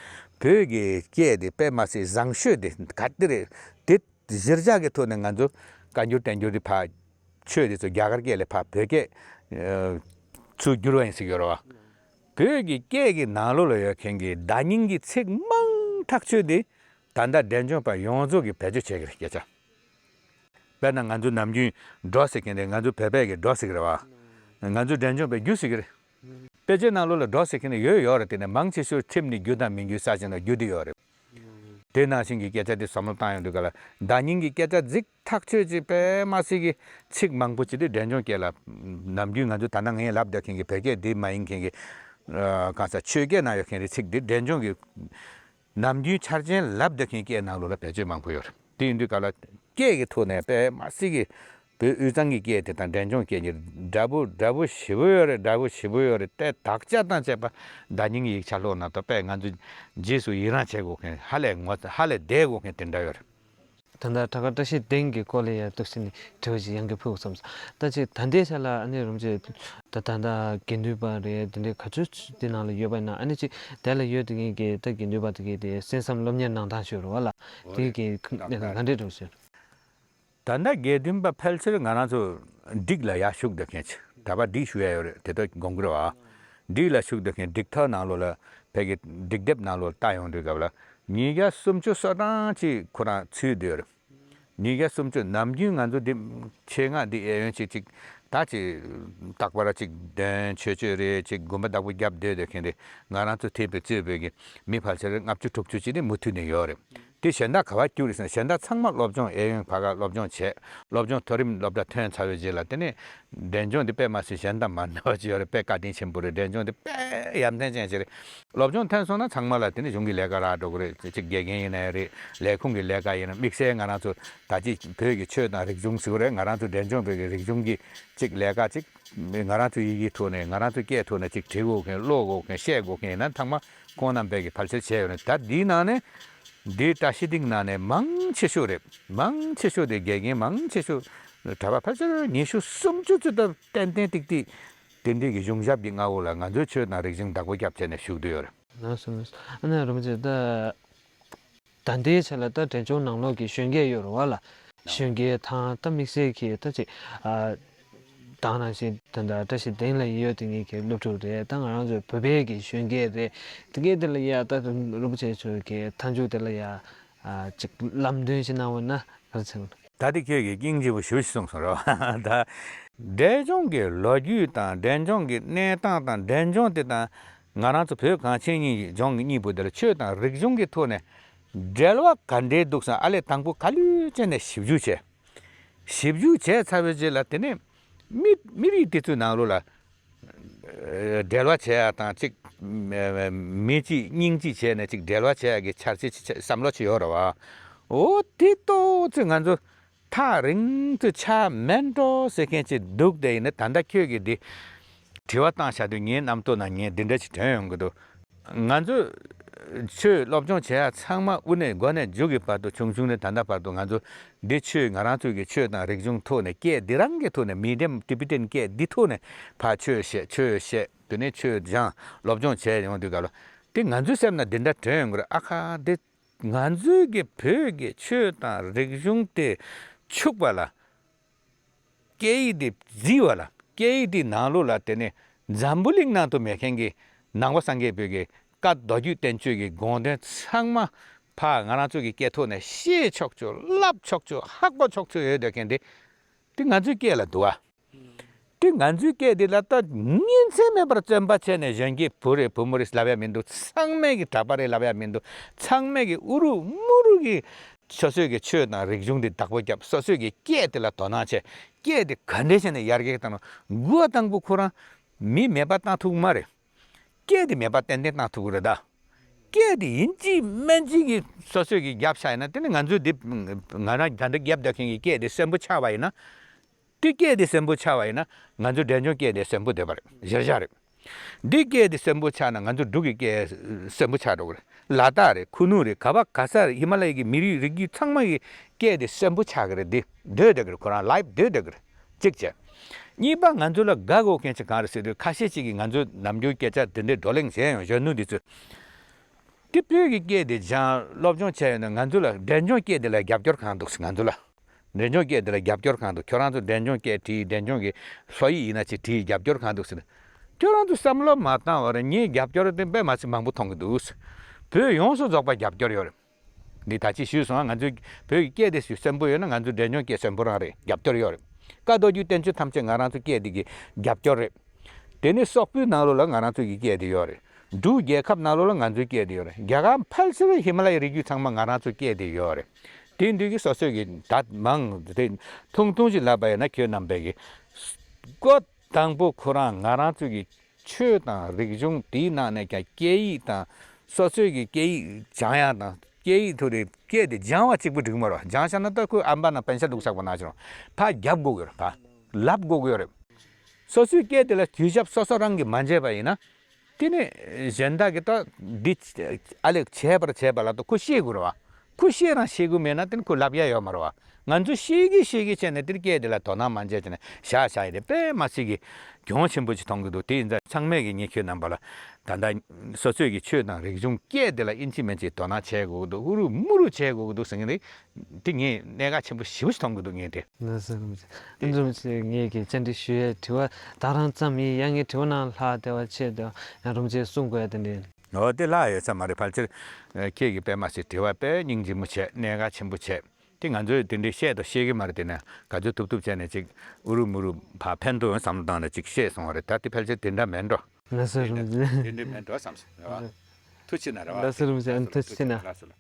བོད་ཀྱི་སྐད་དེ་དཔེ་མ་སྲིད་བཟང་ཤོས་དེ་ག་དེ་རེད། དེ་གཞིར་བཞག་གི་ཐོག་ནས་ང་ཚོ་བཀའ་འགྱུར་བསྟན་འགྱུར་དེ་ཕར་ཆོས་དེ་ཚོ་རྒྱ་གར་སྐད་ལས་ཕར་བོད་སྐད་ཨ་ཚུར་བསྒྱུར་བ་ཡིན་ཟེར་གྱི་ཡོད་རེད་བ། བོད་ཀྱི་སྐད་ཀྱི་ནང་ལོགས་ལ་ཡོད་མཁན་གྱི་བརྡ་རྙིང་གི་ཚིག་མང་ཐག་ཆོད་དེ་ད་ལྟ་འབྲས་ལྗོངས་པ་ཡོངས་རྫོགས་ཀྱིས་བེད་སྤྱོད་བྱེད་ཀྱི་རེད་སྐད་ཆ། དཔེར་ན་ང་ཚོ་ནམ་རྒྱུན་འགྲོ་ཟེར་མཁན་དེ་ང་ཚོ་བོད་པས་ཀྱི་འགྲོ་ཟེར་གྱི་རེད་བ། ང་ཚོ་འབྲས་ལྗོངས་པས་རྒྱུ་ཟེར་གྱི་རེད། དཔེ་ཆའི་ནང་ལོགས་ལ་འགྲོ་ཟེར་མཁན་ནི་ཡོད་ཡོད་རེད། དེ་ནས་མང་ཆེ་ཤོས་ཁྲིམས་ནི་རྒྱུ་དང་མི་རྒྱུའི་ས་ཆ་ན་རྒྱུ་དེ་ཡོད་རེད། དེ་ནང་བཞིན་གྱི་སྐད་ཆ་དེ་བསམ་བློ་བཏང་ཡོང་དུས་ག་ལ་བརྡ་རྙིང་གི་སྐད་ཆ་རྫིག་ཐག་ཆོད་ཅིག་དཔེ་མ་སྲིད་ཀྱི་ཚིག་མང་པོ་ཅིག་དེ་འབྲས་ལྗོངས་སྐད་ལ་ནམ་རྒྱུན་ང་ཚོ་ད་ལྟ་ངས་ལབ་བསྡད་མཁན་གྱི་བོད་སྐད་འདི་མ་ཡིན་མཁན་གྱི་ཨ་གང་ཟག་ཆོས་སྐད་ནང་ཡོད་མཁན་གྱི་ཚིག་འདི་འབྲས་ལྗོངས་ཀྱི་ནམ་རྒྱུན་འཆར་ཅན་ལབ་བསྡད་མཁན་སྐད་ནང་ལོགས་ལ་བེད་སྤྱོད་མང་པོ་ཡོད་རེད། དེ་ཡིན་དུས་ག་ལ་སྐད་ཀྱི་ཐོག་ནས་དཔེ་མ་སྲིད་ཀྱི་བོད་དབུས་གཙང་གི་སྐད་དེ་དང་འབྲས་ལྗོངས་སྐད་གཉིས་འདྲ་པོ་འདྲ་པོ་ཞེ་པོ་ཡོད་རེད། འདྲ་པོ་ཞེ་པོ་ཡོད་རེད། དེ་དག་ཆ་དང་བཅས་པ་བརྡ་རྙིང་གི་ཡིག་ཆ་ཀློག་ན་ད་དཔེ་ང་ཚོ་རྗེས་སུ་ཡི་རང་བྱེད་དགོས་མཁན་ཧ་ལས་ངོ་ཧ་ལས་བདེ་དགོས་མཁན་དེ་འདྲ་ཡོད་རེད། ད་ལྟ་བྲག་དཀར་བཀྲ་ཤིས་སྡིངས་ཀྱི་སྐོར་ལ་ཡང་ཏོག་ཙམ་ནས་དྲི་བ་ཞིག་ཡང་བསྐྱར་ཕུལ་དགོས་བསམ་སོང་། ད་ཅིག་ད་ལྟའི་ཆ་ལ་ཨ་ནི་རིན་པོ་ཆེ་ད་ད་ལྟ་དགེ་འདུན་པ་རེད། དེ་འདྲའི་ག་ཚོད་དེ་ནང་ལ་ཡོད་པ་ཡིན་ན་ཨ་ནི་ཅིག་དེ་ལ་ཡོད་དེ་གིན་གི་ད་དགེ་འདུན་པ་དེ་གི་དེ་གསན་བསམ་སློབ་གཉེར་གནང་སྟངས་ཤིག་རེད་བ་ལ། དེ་གི་གནས་སྟངས་ག་འདྲས་འགྲོ་ཞིག་ད་ལྟ་དགེ་འདུན་པ་ཕལ་ཆེར་ང་རང་ཚོ་སྒྲིག་ལ་ཡར་ཞུགས་སྡོད་མཁན་ཅིག་ད་བར་སྒྲིག་ཞུ་ཡ་ཡོད་རེད། དེ་ད་དགོངས་ཀྱི་རེད་བ། སྒྲིག་ལ་ཞུགས་སྡོད་མཁན་སྒྲིག་ཐག་ནང་ལོགས་ལ་ཕ་གི་སྒྲིག་དེབ་ནང་ལོགས་ལ་ལྟ་ཡོང་དུས་སྐབས་ལ་ཉིས་བརྒྱ་སུམ་ཅུ་སོ་གྲངས་ཅིག་ཁོ་རང་ཚུད་བསྡད་ཡོད་རེད། ཉིས་བརྒྱ་སུམ་ཅུ་ནམ་རྒྱུན་ང་ཚོ་འདི་ཆེད་མངགས་འདི་གཡས་གཡོན་ཅིག་ཅིག་ད་ཅིག་རྟག་པར་ཅིག་འདོན་ཆོས་སྤྱོད་རེད། ཅིག་དགོན་པ་བདག་པོ་རྒྱབ་སྡོད་སྡོད་མཁན་རེད། ང་རང་ཚོ་དེ་བས་གཙོས་པའི་གི་མི་ཕལ་ཆེར་ལྔ་བཅུ་དྲུག་ཅུ་ཅིག་ནི་མུ་མཐུད་ནས་ཡོད་རེད། དེ་གཞན་དག་ག་བ་བསྒྱུར་རེད་ཟེར་ན། གཞན་དག་ཚང་མ་སློབ་སྦྱོང་གཡས་གཡོན་བར་ག་སློབ་སྦྱོང་བྱས། སློབ་སྦྱོང་མཐོ་རིམ་སློབ་གྲྭ་ཐོན་ཚར་བའི་རྗེས་ལ་དེ་ནས་འབྲས་ལྗོངས་དེ་དཔེ་མ་སྲིད་གཞན་དང་མ་འདྲ་བ་ཅིག་ཡོད་རེད། དཔེ་བཀའ་དྲིན་ཆེན་པོ་རེད། འབྲས་ལྗོངས་དེ་དཔེ་ཡ་མཚན་ཅན་ཅིག་རེད། སློབ་སྦྱོང་ཐོན་སོང་ན་ཚང་མ་ལ་དེ་ནས་གཞུང་གི་ལས་ཀ་རག་འགྲོ་གི་རེད། གཅིག་དགེ་རྒན་ཡིན་ན་ཡང་རེད། ལས་ཁུངས་ཀྱི་ལས་ཀ་ཡིན་ན། དམིགས་བསལ་ང་རང་ཚོ་ད་ཅི་བོད་ཀྱི་ཆོས་དང་རིག་གཞུང་ཟེར་བ་རེད། ང་རང་ཚོ་འབྲས་ལྗོངས་བོད་ཀྱི་རིག་གཞུང་གི་གཅིག་ལས་ཀ་གཅིག་ང་རང་ཚོ་ཡི་གེའི་ཐོག་ནས། ང་རང་ཚོ་སྐད་ཐོག་ནས་གཅིག་བྲི་དགོས་མཁན། ཀློག་དགོས་མཁན། བཤད་དགོས་མཁན་ཡིན་ན་ཚང་མ་ཁོང་རྣམ་པས་ཀྱི་ཕལ་ཆེར་བྱས་ཡོད་རེད། ད་འདིའི་ནང་ནས་འདིའི་བཀྲ་ཤིས་སྡིངས་ནང་ནས་མང་ཆེ་ཤོས་རེད། མང་ཆེ་ཤོས་དེ་དགེ་རྒན་མང་ཆེ་ཤོས། གྲྭ་པ་ཕལ་ཆེར་ཉི་ཤུ་སུམ་ཅུ་ཙམ་ད་ཏན་ཏན་ཏིག་ཏིག་དེ་འདྲའི་གི་གཞུང་ཞབས་ཀྱི་མངའ་འོག་ལ་ང་ཚོའི་ཆོས་དང་རིག་གཞུང་བདག་པོ་རྒྱབ་བྱས་ནས་བཞུགས་བསྡད་ཡོད་རེད། ལགས་སོ། ལགས་སོ། ཨ་ནི་རིན་པོ་ཆེ། ད་ད་ལྟའི་ཆ་ལ་ད་འབྲས་ལྗོངས་ནང་ལོགས་ཀྱི་གཞོན་སྐྱེས་ཡོད་རེད་བ་ལ། གཞོན་སྐྱེས་དང་ད་དམིགས་བསལ་གྱི་ད་ཅིག་ཨ། དེ་ནང་བཞིན་ད་ལྟ་བཀྲ་ཤིས་སྡིངས་ལ་ཡོད་དེ་ངེད་ཀྱི་སློབ་ཕྲུག་རེད། ད་ང་རང་ཚོའི་བོད་པའི་གི་གཞོན་སྐྱེས་རེད། དེ་གས་དེ་ལ་ཡ་ད་རིན་པོ་ཆེ་མཆོག་གི་མཐའ་མཇུག་དེ་ལ་ཡ་ཨ་ཅིག་ལམ་སྟོན་ཞིག་གནང་བ་ན་ག་རེ་བྱེད། ད་དེ་ཁྱོད་ཀྱིས་སྙིང་རྗེ་པོ་ཞེ་པོ་ཞིག་གསུངས་སོང་རེད་བ། ད་འབྲས་ལྗོངས་ཀྱི་ལོ་རྒྱུས་དང་། འབྲས་ལྗོངས་ཀྱི་གནས་སྟངས་དང་། འབྲས་ལྗོངས་དེ་དང་ང་རང་ཚོ་བོད་གངས་ཅན་གཉིས་ཀྱི་ལྗོངས་ཀྱི་གཉིས་པོ་དེ་ལ་ཆོས་དང་རིག་གཞུང་གི་ཐོག་ནས་འབྲེལ་བ་ག་འདྲས་འདུག་བསམ། ཨ་ལས་དང་པོ་ག་ལེར་བྱས་ནས་ཞིབ་འཇུག་བྱས། ཞིབ་འཇུག་བྱས་ཚར་བའི་རྗེས་ལ་དེ་ནས་མི་མི་རིགས་དེ་ཚོའི་ནང་ལོགས་ལ་འབྲེལ་བ་བྱེད་ཡ་དང་། གཅིག་མི་གཅིག་སྙིང་གཅིག་བྱས་ནས་གཅིག་འབྲེལ་བ་བྱེད་ཡ་གི་འཆར་གཞི་ཅིག་བསམ་བློ་ཅིག་ཡོད་རེད་བ། འོ་དེ་ཏོག་ཙམ་ང་ཚོ་ཐག་རིང་ཙམ་ཆགས་མེད་འགྲོ་ཟེར་མཁན་ཅིག་འདུག་དེ་ཡིན་ན་ད་ལྟ་ཁྱོད་ཀྱིས་འདི་དྲི་བ་བཏང་བཞག་དུས་ངའི་རྣམ་རྟོག་ནང་ངས་འདི་འདྲ་ཞིག་དྲན་ཡོང་གི་འདུག་ང་ཚོ་ཆོས་སློབ་སྦྱོང་བྱེད་ཡ་ཚང་མ་དབུ་ནས་མགོ་ནས་མཇུག་གི་བར་དུ། ཆུང་ཆུང་ནས་ད་ལྟ་བར་དུ་ང་ཚོ་འདི་ཆོས་ང་རང་ཚོའི་གི་ཆོས་དང་རིག་གཞུང་ཐོག་ནས། སྐད་འདི་རང་གི་ཐོག་ནས། མི་ཌི་ཡམ་ཊི་བི་ཊན་སྐད་འདི་ཐོག་ནས་ཕར་ཆོས་བཤད། ཆོས་བཤད། དེ་ནས་ཆོས་སྦྱང་། སློབ་སྦྱོང་བྱས་ཡོང་དུས་སྐབས་ལ་དེ་ང་ཚོའི་སེམས་ནང་འདི་འདྲ་དྲན་ཡོང་གི་རེད། ཨ་ཁ། འདི་ང་ཚོའི་གི་བོད་ཀྱི་ཆོས་དང་རིག་གཞུང་དེ་ཕྱུག་པ་ལ། སྐད་ཡིག་དེ་རྫིག་པ་ལ། སྐད་ཡིག་དེའི་ནང་ལོགས་ལ་དེ་ནས་འཛམ་བུ་གླིང་ནང་དུ་མེད་མཁན་གྱི་ནང་པ་སངས་རྒྱས་པའི་གི་བཀའ་མདོ་རྒྱུད་བསྟན་བཅོས་ཀྱི་དགོངས་དོན་ཚང་མ་ཕར་ང་རང་ཚོ་གི་སྐད་ཐོག་ནས་ཤེས་ཆོག་ཆོག་བསླབ་ཆོག་ཆོག་ཧ་གོ་ཆོག་ཆོག་ཡོད་སྡོད་མཁན་དེ། དེ་ང་ཚོའི་སྐད་ལ་འདུག་ཨ། དེ་ང་ཚོའི་སྐད་དེ་ལ་ད་ཉིན་མཚན་མེད་པར་བརྩོན་པ་བྱས་ནས་གཞོན་སྐྱེས་བུ་རེད་བུ་མོ་རེད་ལབ་ཡ་མི་འདུག་ཚང་མས་ཀྱི་གྲྭ་པ་རེད་ལབ་ཡ་མི་འདུག་ཚང་མས་ཀྱི་ཨུ་རུ་མུ་རུ་གི་སོ་སོའི་གི་ཆོས་དང་རིག་གཞུང་དེ་བདག་པོ་བརྒྱབ། སོ་སོའི་གི་སྐད་དེ་ལ་དོ་སྣང་བྱས། སྐད་དེ་ག་འདྲས་བྱས་ནས་ཡར་རྒྱས་བཏང་ན། འགོ་དང་པོ་ཁོ་རང་མི་མེད་པ་བཏང་ཐུབ་ཀྱི་མ་རེད། སྐད་དེ་མེད་པ་ཏན་ཏན་བཏང་ཐུབ་ཀྱི་རེད་ད། སྐད་དེ་ཡིན་གཅིག་མིན་གཅིག་གི་སོ་སོས་ཀྱི་རྒྱབ་ཤ་ཡིན་ན། དེ་ནི་ང་ཚོས་འདི་ང་རང་ད་ལྟ་རྒྱབ་བསྡད་མཁན་གྱི་སྐད་དེ་གསོན་པོ་ཆགས་པ་ཡིན་ན། དེ་སྐད་དེ་གསོན་པོ་ཆགས་པ་ཡིན་ན་ང་ཚོ་འབྲས་ལྗོངས་སྐད་དེ་གསོན་པོ་བསྡད་པ་རེད། གཞིར་བཞག་རེད། འདི་སྐད་དེ་གསོན་པོ་ཆགས་ན་ང་ཚོ་འབྲུག་གི་སྐད་གསོན་པོ་ཆགས་འགྲོ་གི་རེད། ལ་དྭགས་རེད། ཁུ་ནུ་རེད། ག་བ་ག་ས་རེད། ཧི་མ་ལ་ཡའི་གི་མི་རིགས་རིགས་རྒྱུད་ཚང་མ་གི་སྐད་དེ་གསོན་པོ་ཆགས་གི་རེད། འདི་སྡོད་བསྡད་གི་རེད། ཁོ་རང་ལའིབ་སྡོད་བསྡད་གི་རེད། གཅིག་བྱས། གཉིས་པ་ང་ཚོ་ལ་དགའ་དགོས་མཁན་ཅིག་གང་རེད་ཟེར་དུས། ཁ་ཤས་ཅིག་གིས་ང་ཚོའི་ནམ་རྒྱུན་སྐད་ཆ་འདི་འདྲའི་བགྲོ་གླེང་བྱས་ཡོང་། གཞོན་ནུ་འདི་ཚོས། དེ་བོད་ཀྱི་སྐད་དེ་སྦྱང་སློབ་སྦྱོང་བྱས་ཡོད་ན་ང་ཚོ་ལ་འབྲས་ལྗོངས་སྐད་དེ་ལ་རྒྱབ་སྐྱོར་གང་འདུག་ང་ཚོ་ལ་འབྲས་ལྗོངས་སྐད་དེ་ལ་རྒྱབ་སྐྱོར་གང་འདུག་ཁྱོད་རང་ཚོ་འབྲས་ལྗོངས་སྐད་བྲིས། འབྲས་ལྗོངས་ཀྱི་ལྷོ་ཡིག་ཡིན་ན་ཅིག་བྲིས། རྒྱབ་སྐྱོར་གང་འདུག་ཟེར་ན། ཁྱོད་རང་ཚོ་བསམ་བློ་མ་བཏང་བར་ངས་རྒྱབ་སྐྱོར་དེ་དཔེ་མ་སྲིད་མང་པོ་མཐོང་གི་འདུག་བོད་ཡོངས་སུ་རྫོགས་པ་རྒྱབ་སྐྱོར་ཡོད་རེད། འདི་ད་ཅི་ཞུས་སོང་། ང་ཚོའི་བོད་ཀྱི་སྐད་དེ་གསོན་པོ་ཡོད་ན་ང་ཚོའི་འབྲས་ལྗོངས་སྐད་གསོན་པོ་རང་རེད། རྒྱབ་སྐྱོར་ཡོད་རེད། བཀའ་མདོ་རྒྱུད་བསྟན་བཅོས་ཐམས་ཅད་ང་རང་ཚོའི་སྐད་དེ་གི་རྒྱབ་སྐྱོར་རེད། དེ་ནས་སོག་པོའི་ནང་ལོགས་ལ་ང་རང་ཚོ་གི་སྐད་དེ་ཡོད་རེད། འབྲུག་རྒྱལ་ཁབ་ནང་ལོགས་ལ་ང་ཚོའི་སྐད་དེ་ཡོད་རེད། རྒྱ་གར་ཕལ་ཆེར་ཧི་མ་ལ་ཡའི་རི་རྒྱུད་ཚང་མ་ང་རང་ཚོའི་སྐད་དེ་ཡོད་རེད། དེ་འདུས་ཀྱི་སོ་སོའི་གི་ད་མང་དེ་ཐུང་ཐུང་ཞིག་ལབ་པ་ཡིན་ན། ཁྱོད་རྣམ་པས་གི་སྐོར་དང་པོ་ཁོ་རང་ང་རང་ཚོའི་གི་ཆོས་དང་རིག་གཞུང་དེའི་ནང་ནས་ཀྱང་སྐད་ཡིག་དང་སོ་སོའི་གི་སྐད་ཡིག་སྦྱང་ཡ་དང་། སྐད་ཡིག་ཐོག་ནས་སྐད་དེ་སྦྱང་བ་གཅིག་པུ་འགྲིག་མ་རེད། སྦྱང་བཞག་ན་ད་ཁོས་ཨམ་པ་ནང་པན་ཤ་བླུགས་ཚར་བ་ནང་བཞིན་ཕར་རྒྱབ་དགོས་ཀྱི་ཡོད་རེད། ཕར་ལབ་དགོས་ཀྱི་ཡོད་རེད། སོ་སོའི་སྐད་དེ་ལ་གུས་ཞབས་སོ་སོ་རང་གིས་མ་བྱས་པ་ཡིན་ན། དེ་ནས་གཞན་དག་གིས་ད་འདི་ཨ་ལས་བྱས་པར་བྱས་པ་ལ་ད་ཁོ་ཤེས་དགོས་རེད་བ། ཁོ་ཤེས་རང་ཤེས་ཀྱི་མེད་ན་དེ་ནི་ཁོ་ལབ་ཡ་ཡོད་མ་རེད་བ། ང་ཚོ་ཤེས་ཀྱི་ཤེས་ཀྱི་བྱས་ནས་དེར་སྐད་དེ་ལ་དོ་སྣང་མ་བྱས་བྱས་ནས་བཞག་བཞག་ཡིན་ཏེ། དཔེ་མ་སྲིད་ཀྱི་གྱོང་ཆེན་པོ་ཅིག་མཐོང་གི་འདུག་དེ་ཡིན་ཙང་ཚང་མས་ཀྱི་ངས་ཁྱོད་རྣམ་པ་ལ་ད་ལྟ་སོ་སོའི་གི་ཆོས་དང་རིག་གཞུང་སྐད་དེ་ལ་ཨིན་ཅི་མིན་ཅི་དོ་སྣང་བྱེད་དགོས་ཀྱི་འདུག་ཨུ་རུ་མུ་རུ་བྱེད་དགོས་ཀྱི་འདུག་ཟེར་མཁན་དེ། དེ་ངས་གནད་འགག་ཆེན་པོ་ཞེ་པོ་ཞིག་མཐོང་གི་འདུག་ངས་དེ། ལགས་སོ། རིན་པོ་ཆེ། ཨ་ནི་རིན་པོ་ཆེ་ངས་ཀྱི་བཅར་འདྲི་ཞུ་ཡའི་དྲི་བ་ད་རང་ཙམ་ཡིན། ཡང་ངས་དྲི་བ་ནང་ལྷག་བསྡད་པ་ཆེད་དུ་ཡང་རིན་པོ་ཆེས་གསུང་དགོས་ཡ་དེ་འདྲ་ཡིན། འོ་དེ་ལྷག་ཡོད་ས་མ་རེད། ཕལ་ཆེར་ཁྱེད་ཀྱིས་དཔེ་མ་སྲིད་དྲི་བ་དཔེ་སྙིང་རྗེ་མོ་བྱས། གནད་འགག་ཆེན་པོ་བྱས། དེ་ང་ཚོས་དེ་འདྲའི་བཤད་དང་ཤེས་ཀྱི་མ་རེད། དེ་ནས་ག་ཚོད་ཐུབ་ཐུབ་བྱས་ནས་ཅིག་ཨུ་རུ་མུ་རུ་ཕར་ཕན་ཐོགས་ཡོང་བསམ་བློ་བཏང་ནས་ཅིག་བཤད་སོང་བ་རེད། ད་དེ་ཕལ་ཆེར་དེ་འདྲ་མིན་འགྲོ། ལགས་སོ། རིན་པོ་ཆེ། དེ་འདྲ་མིན་འགྲོ་བསམ་སོང་རེད་བ། ཐུགས་རྗེ་གནང་རེད་བ། ལགས་སོ། རིན་པོ་ཆེ། ཨ་ནི་ཐུགས་རྗེ་གནང་། ལགས་སོ།